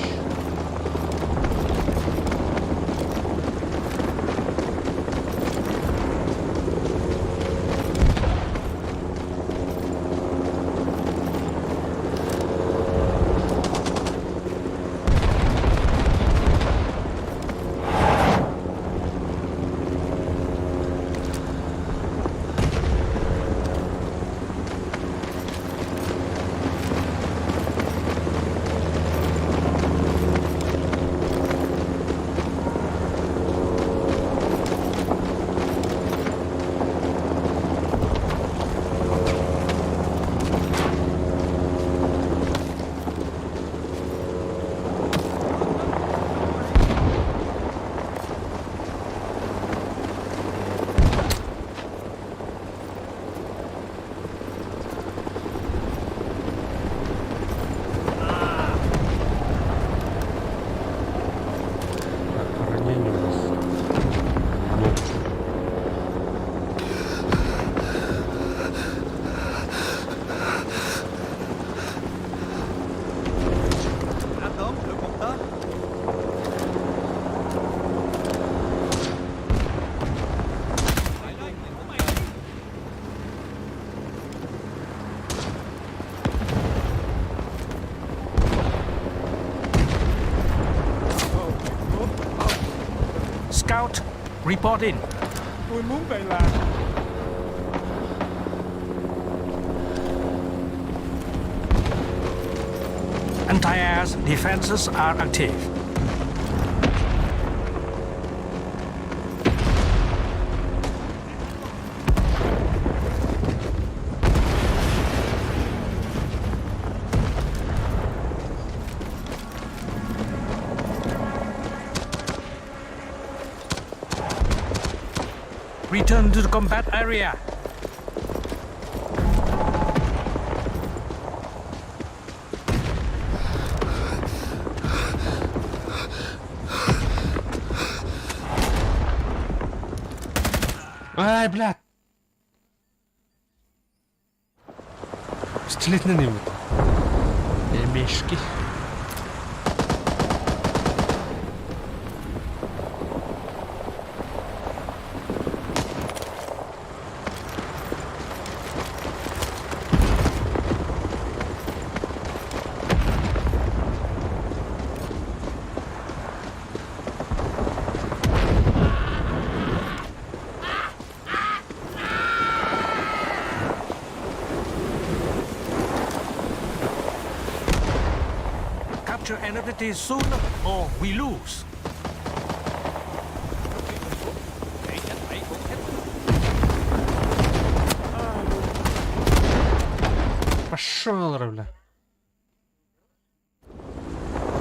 Так, ранение у нас. Ну. Đã tóm được một tên. Lại đây, của mày đi. Scout, report in. Tôi muốn về làng. Anti-air defenses are active. Return to the combat area. Ай, блядь! Пистолетный не будет. Мешки. Capture an objective soon or we lose. Để tránh bẫy của thích. Пошел, бля.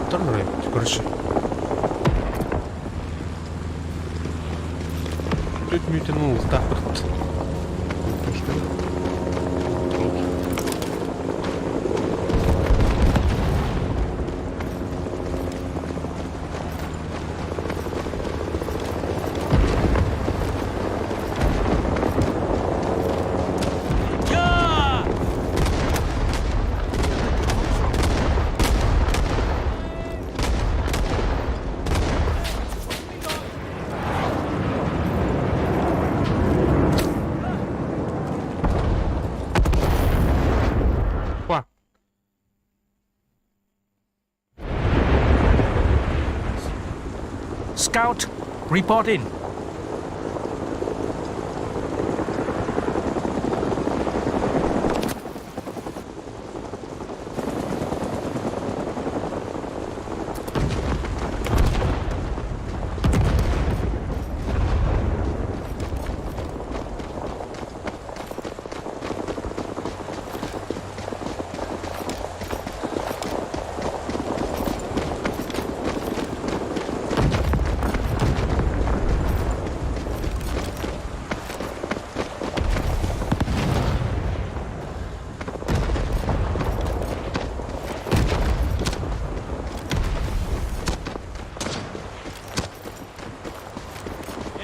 Второй, короче. Тут мютянул, да, вот. Что ли? Yeah! Па. Scout, report in.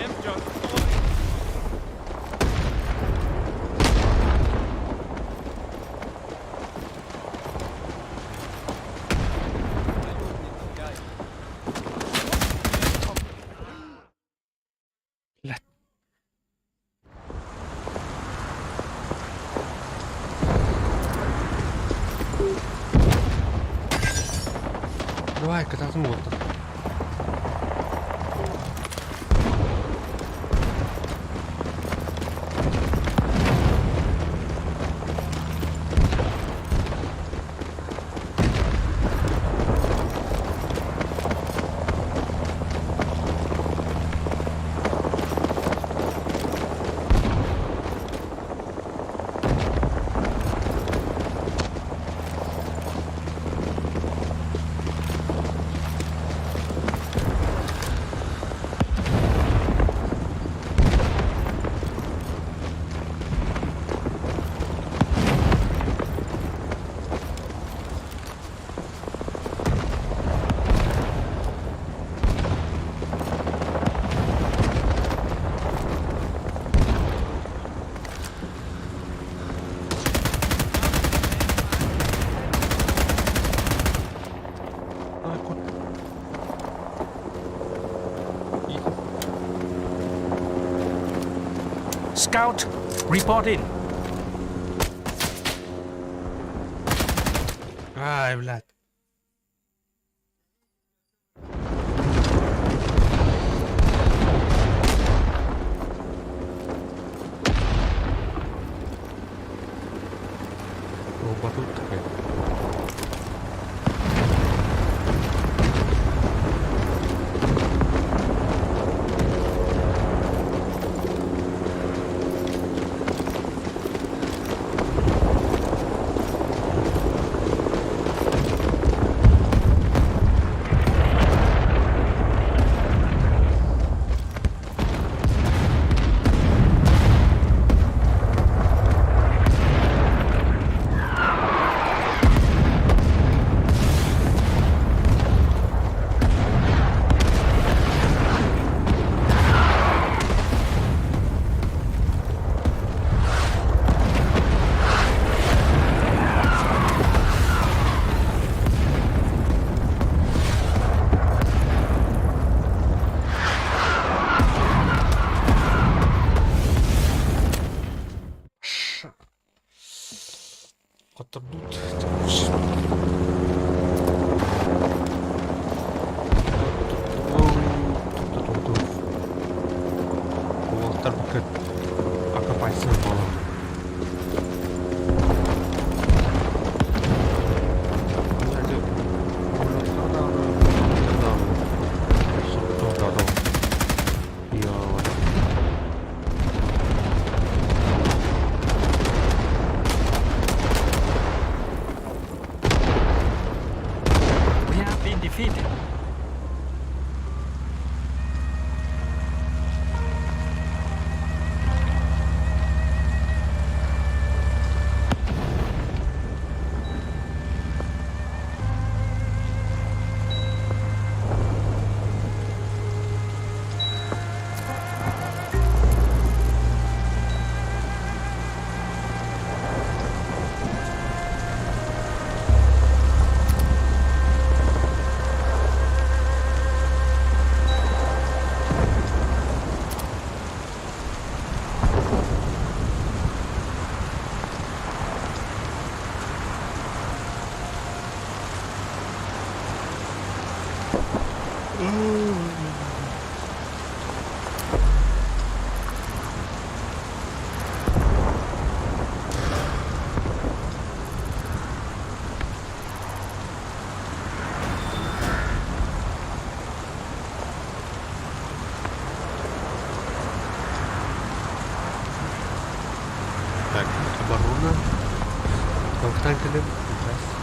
Em chờ tôi. Блядь. Давай, кататься вот. Давай, кот. Scout, report in. Ай, блядь. О, батут такая. Кыаттарбыккыт оккупация буолан. We have been defeated. Так, оборона. Хантан кэлэн сейчас.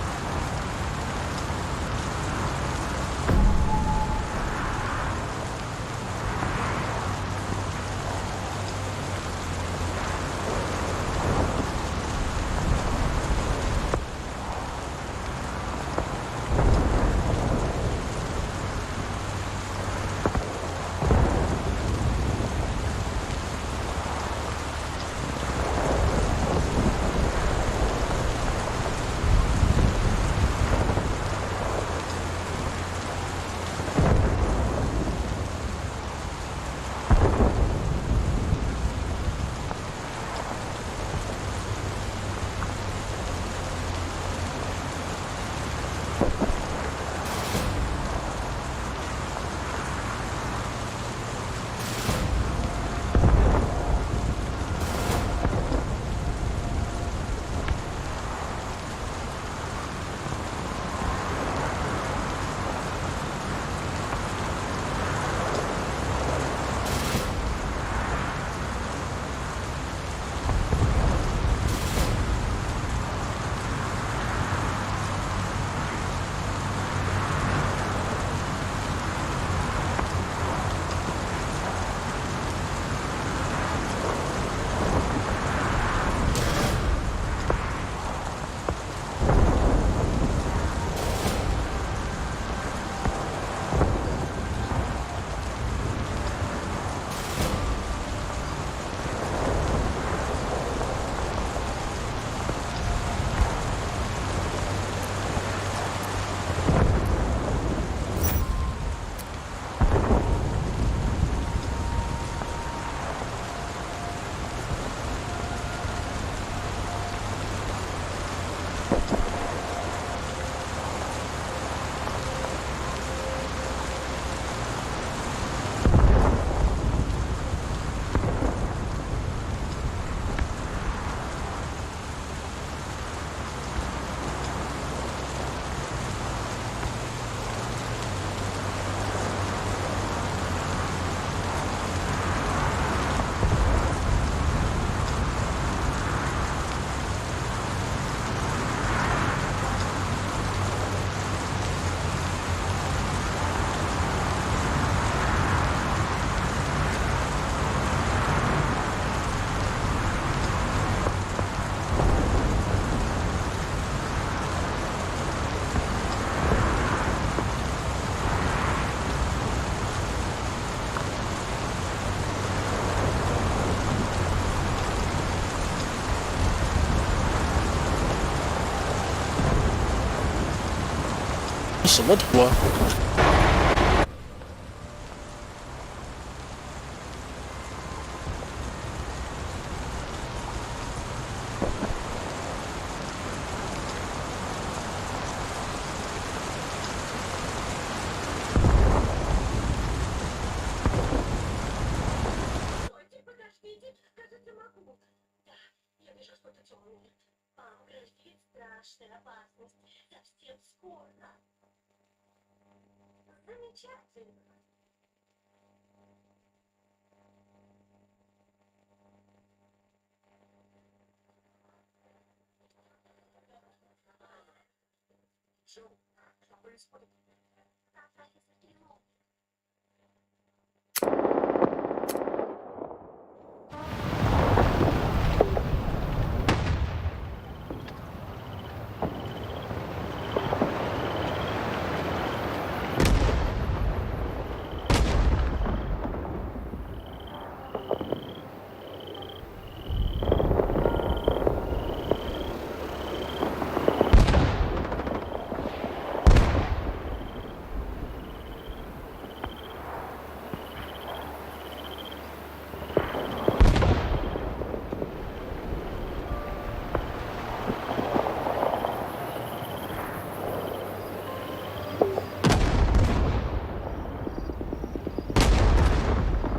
什么图啊？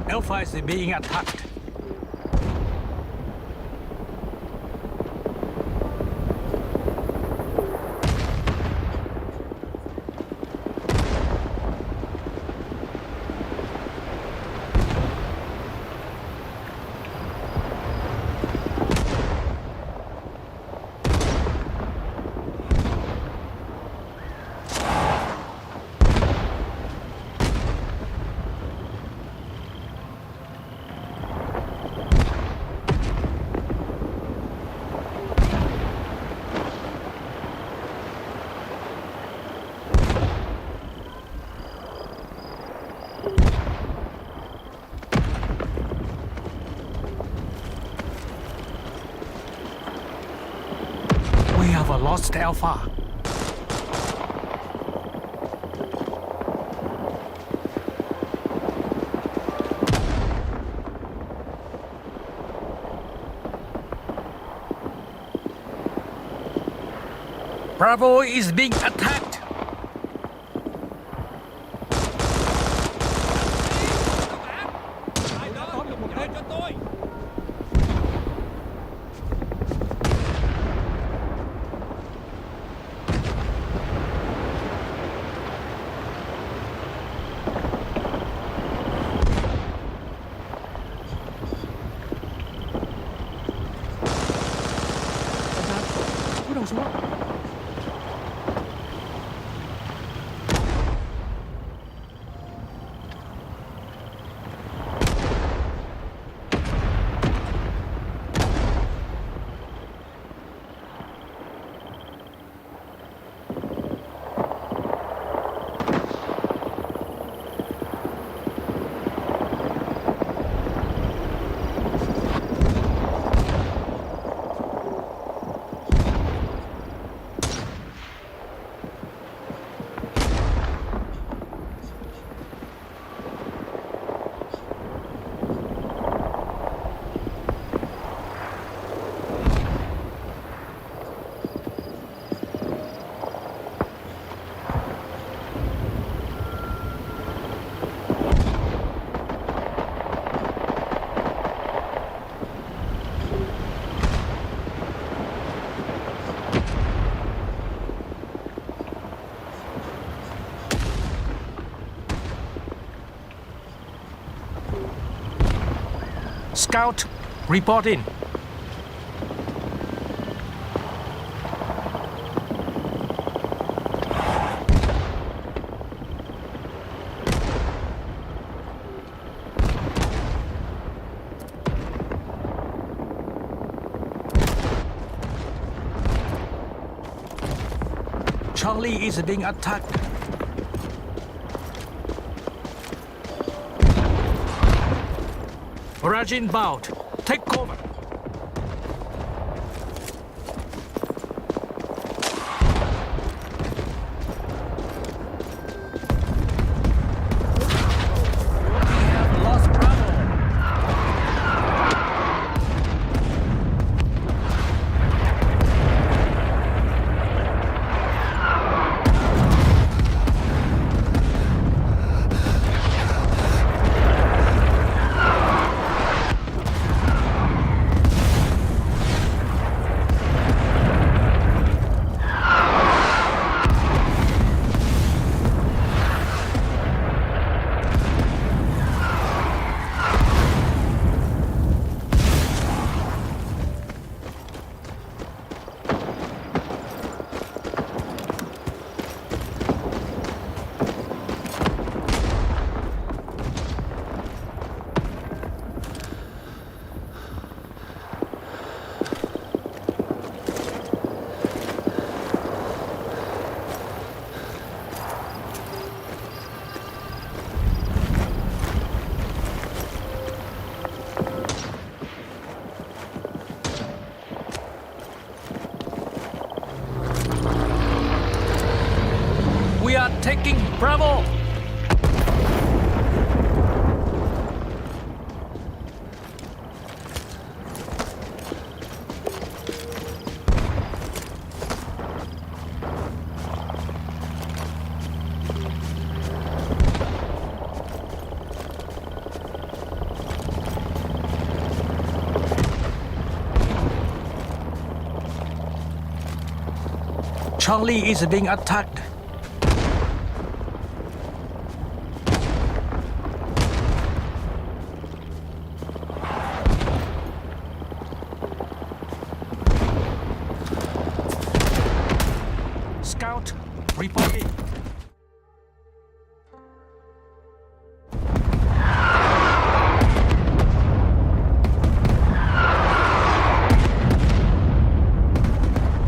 Alpha is being attacked. We have lost Alpha. Bravo is being attacked. Ai đó dùng cho tôi. Scout, report in. Charlie is being attacked. Rajin Bout, take cover. We have lost Bravo. taking Bravo. Charlie is being attacked. Scout, reporting.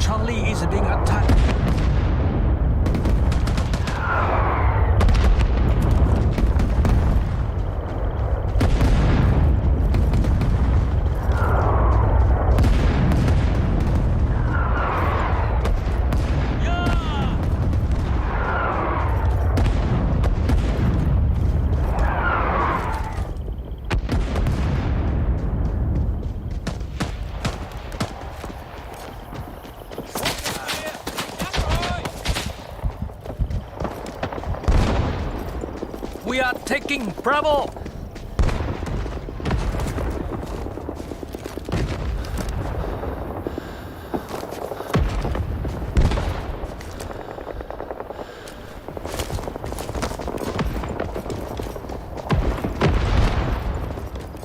Charlie is being attacked. We are taking Bravo.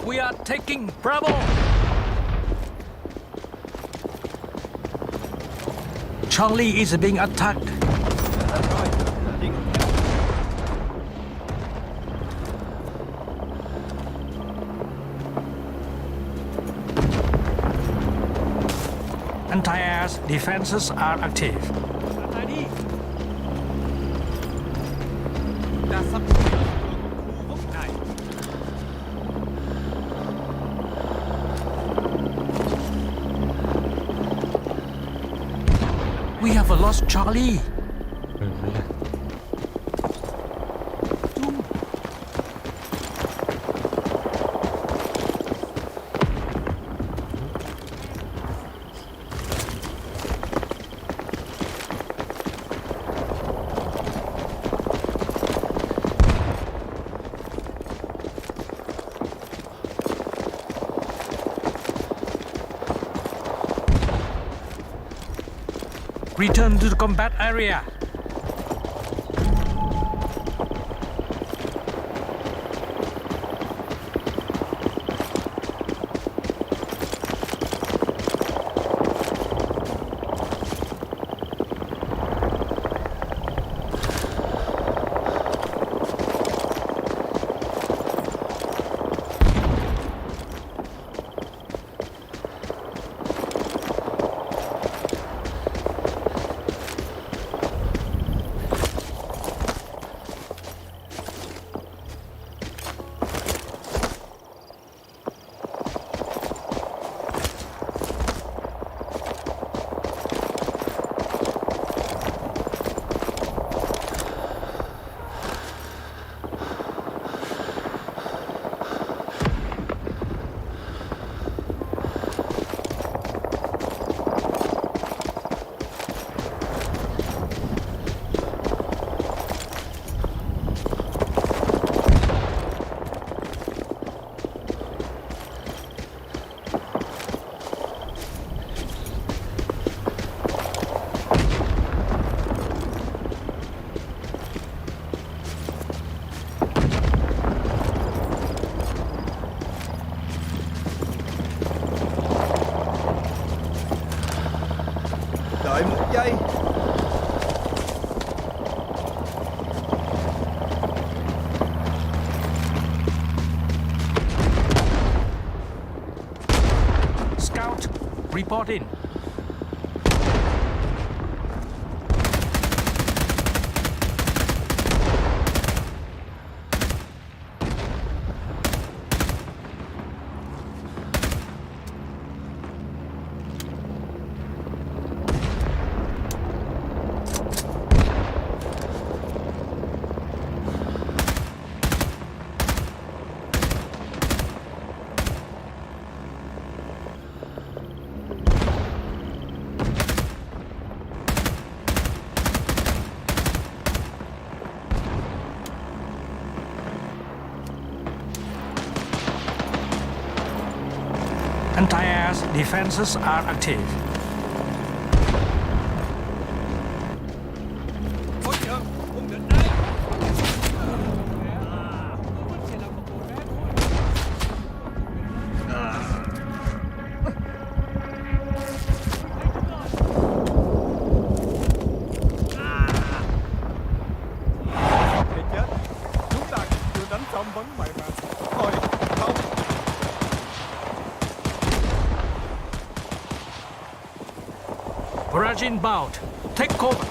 We are taking Bravo. Charlie is being attacked. Anti-air defenses are active. Lại đi. Ta sắp chiếm được khu vực này. We have lost Charlie. Бля. Return to the combat area. Đợi một giây. Scout, report in. Anti-air defenses are active. Coi chừng, quân địch đây. Thì chết. Chúng ta còn chưa đánh xong vấn mày mà. Thôi, không. Barrage inbound. Take cover.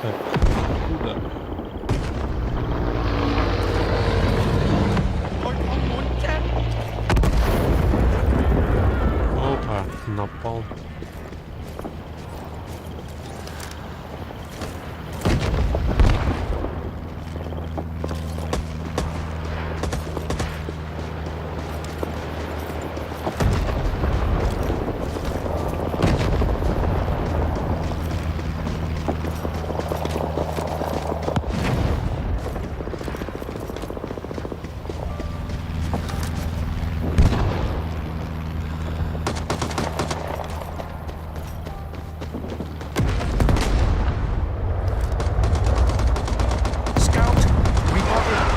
Так, откуда? Tôi không muốn chết. Опа, напал. Scout, report in.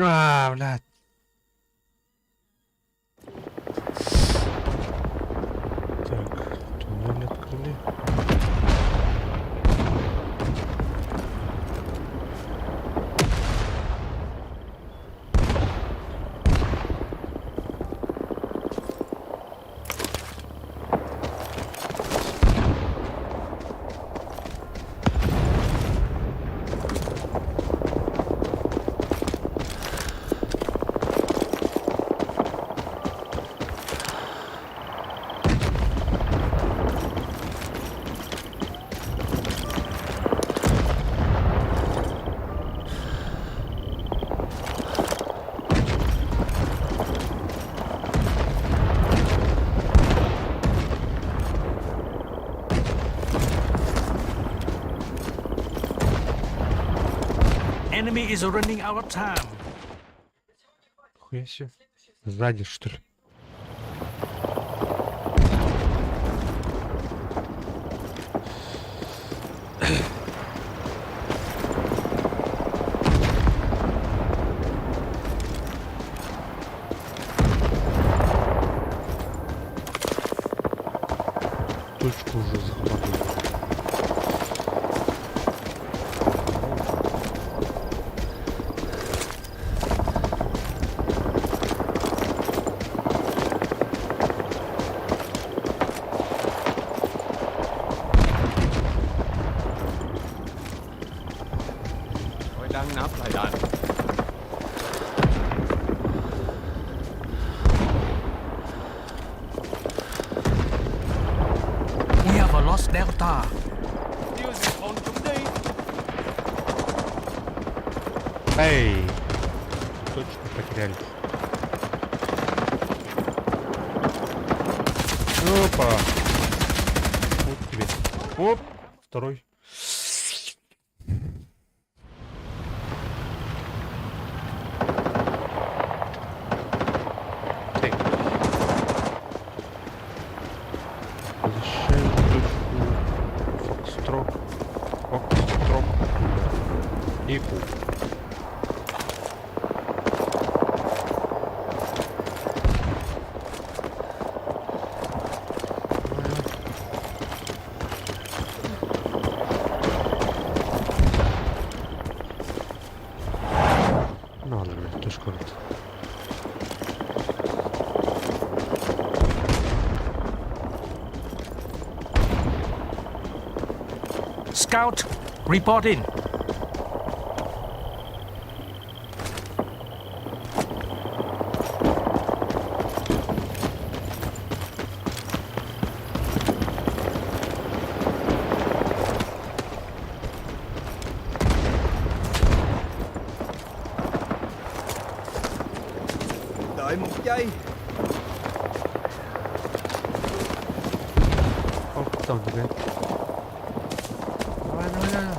А, блядь. Так, туннель открыли. Enemy is running out of time. Хуя себе. Сзади, что ли? Точку уже захватывают. Đang nạp lại đạn. We have lost Delta. Tiêu diệt bọn chúng đi. Эй! Точно потеряли. Опа! Вот тебе. Оп! Второй. Так. Возвращаем точку Фокстрот. Фокстрот. И У. Ну ладно, блядь, точку нет. Scout, report in. Đợi một giây. Оп, там, блядь. Давай, давай, давай.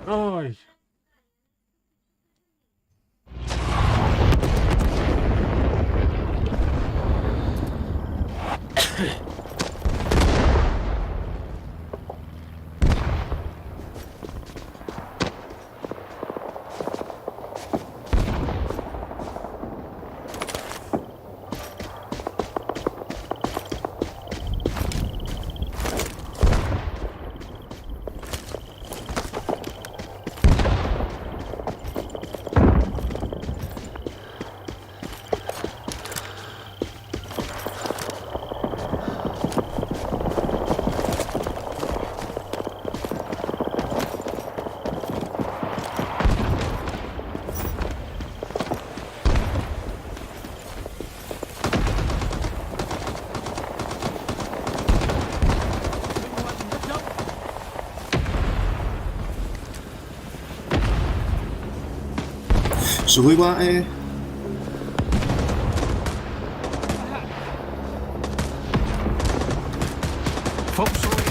Ай! 指挥官 A， Foxtrot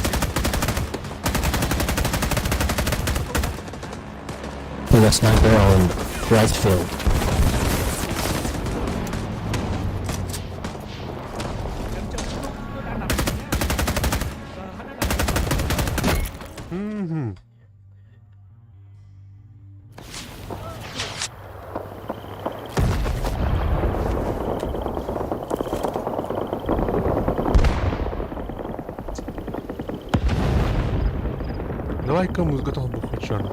We got sniper on right field. Мгм. Давай-ка музыка бухачана.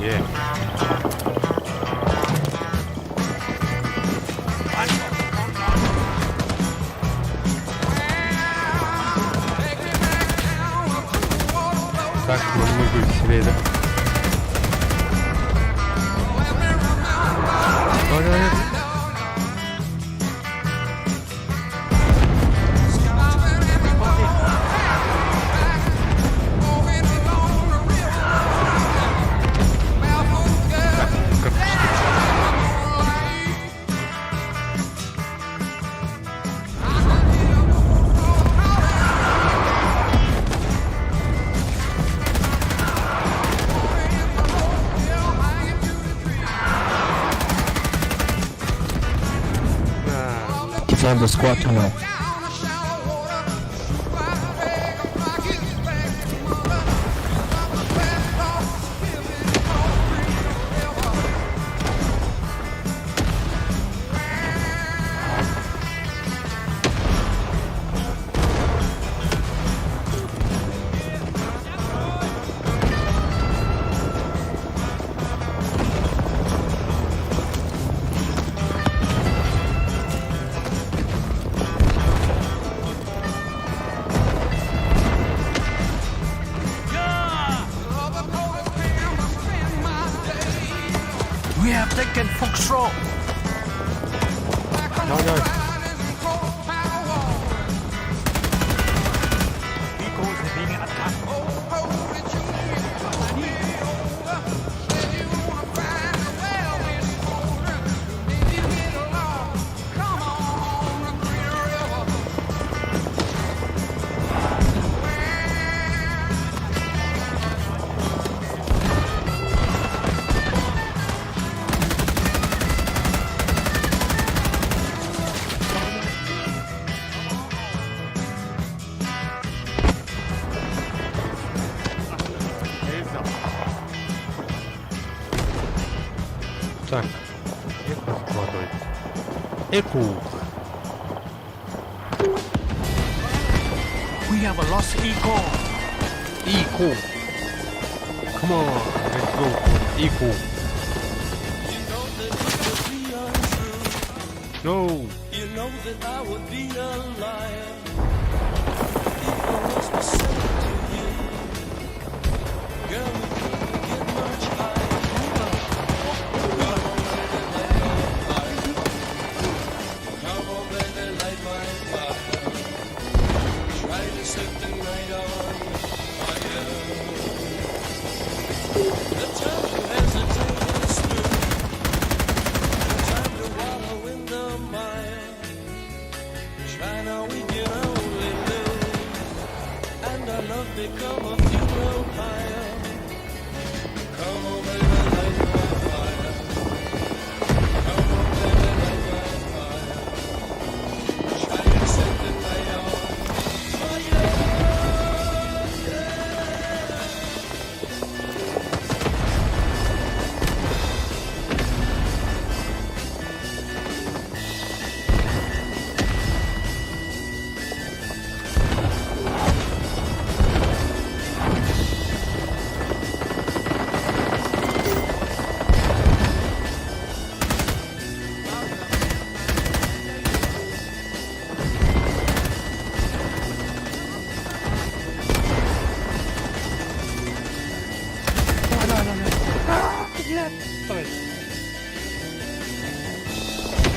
Yeah. Так, намного веселее, да? Давай, давай, давай. Так, карточки. found the squat tunnel. We have taken Foxtrot. Давай, давай. Eco is being attacked. Так, эко закладывает. Эку. We have a lost Eco. Ику. Come on, let's go. Ику. No. You know that I would be a liar if I was to say to you, girl, we couldn't get much higher. Come on, baby, light my fire. Come on, baby, light my fire. Try to set the night on fire. The time to hesitate is through. The time to wallow in the mire. Try now, we can only lose. And our love become a funeral pyre. Come on, baby, light my fire. Come on, baby, light my fire. Try to set the night on fire.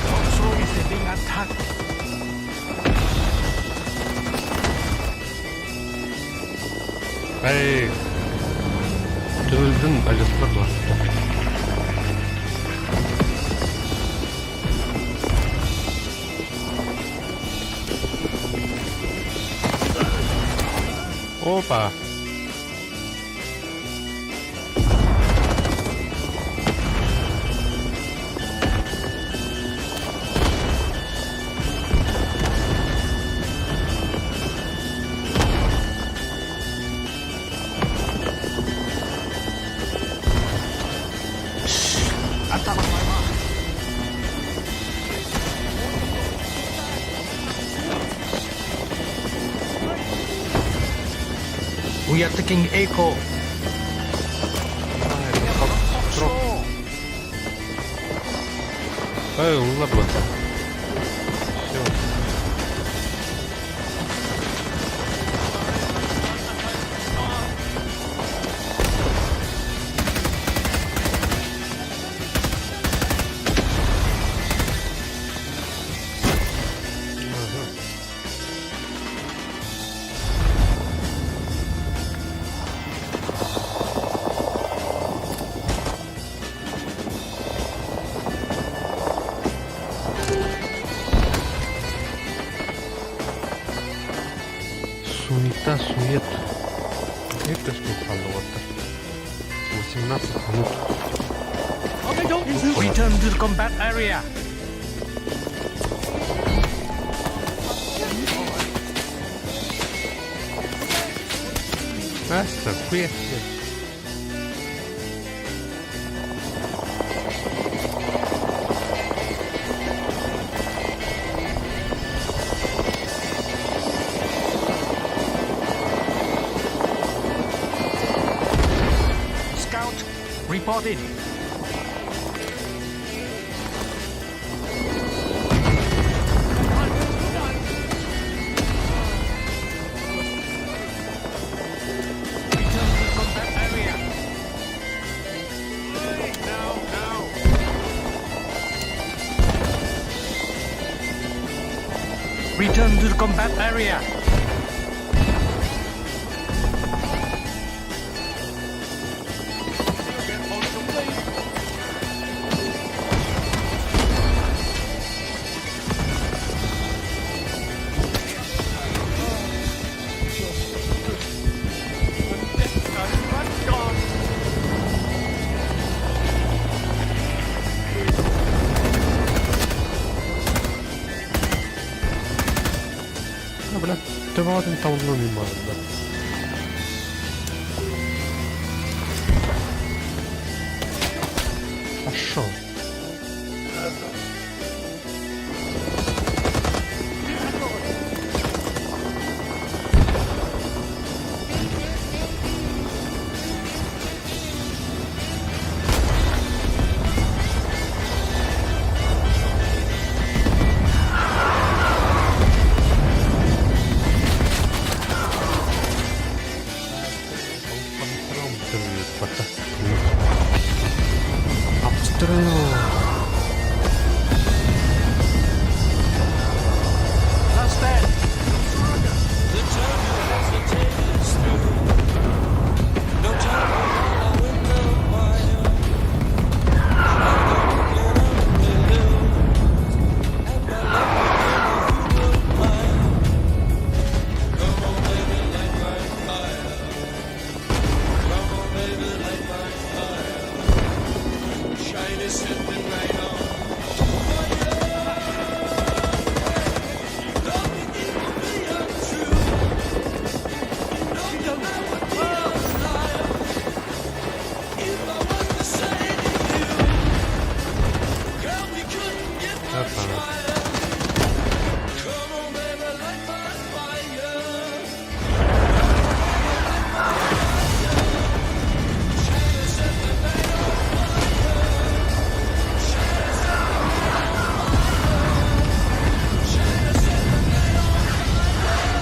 Foxtrot is being attacked. Эй. Түнөлдүн алыстар бар. Опа. Attack on my mark. We are taking Echo. Foxtrot. Эй, ладно. Все. Суета, сует. Это что вот 18 минут. Return to the combat area. That's the question. Scout, report in. Return to combat area. Now, now. Return to the combat area. Tiêu diệt bọn chúng đi. Trời bắt còn. А, бля, төбөҕүтүн табыллан да. Пошел. Обстрел! Last stand. The time to hesitate is through. No time to wallow in the mire. Try we can only lose. And by luck we don't know who would mine. Come on, baby, light my fire. Come on, baby, light my fire. Shine set the night on fire. Don't think it will be untrue. You know that I would be a liar if I was to say to you, girl, we couldn't get much higher. Come on, baby, light my fire. Light my fire. Shine set the night on fire. Shine set the night on fire. Shine set the night on fire.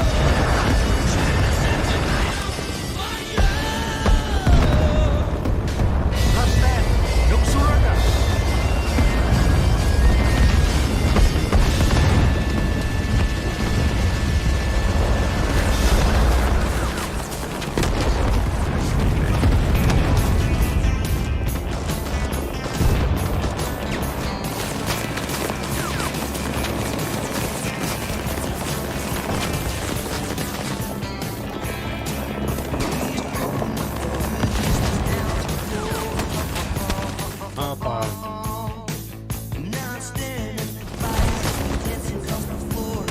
Shine set the night on fire. Last stand. Don't surrender. Опа. Now I'm standing by, dancing across the floor.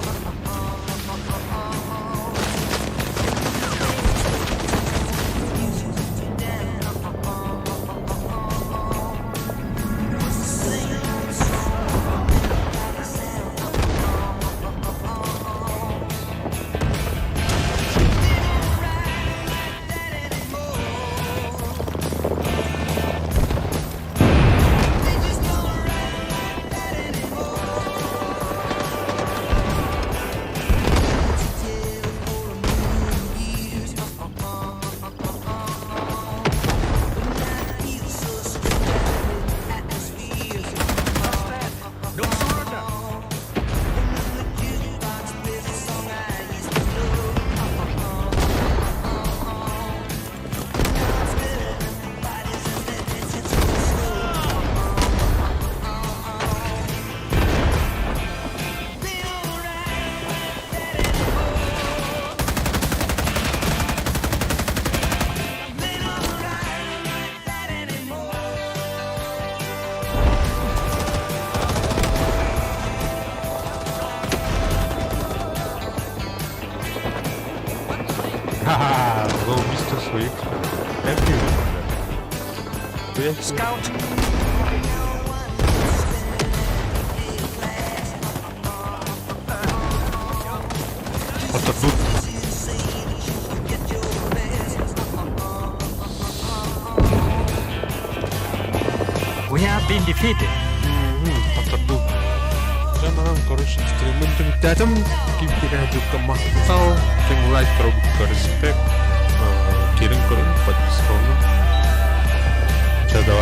Scout. Оттордут. We have been defeated. Оттордут. Дьэ манан короче стриммин түмүктээтим. Ким кирэһэ махтал. Ким лайк көрбүккэ респект. Киирэн көрүҥ, подпискаланыҥ. Чэ давай.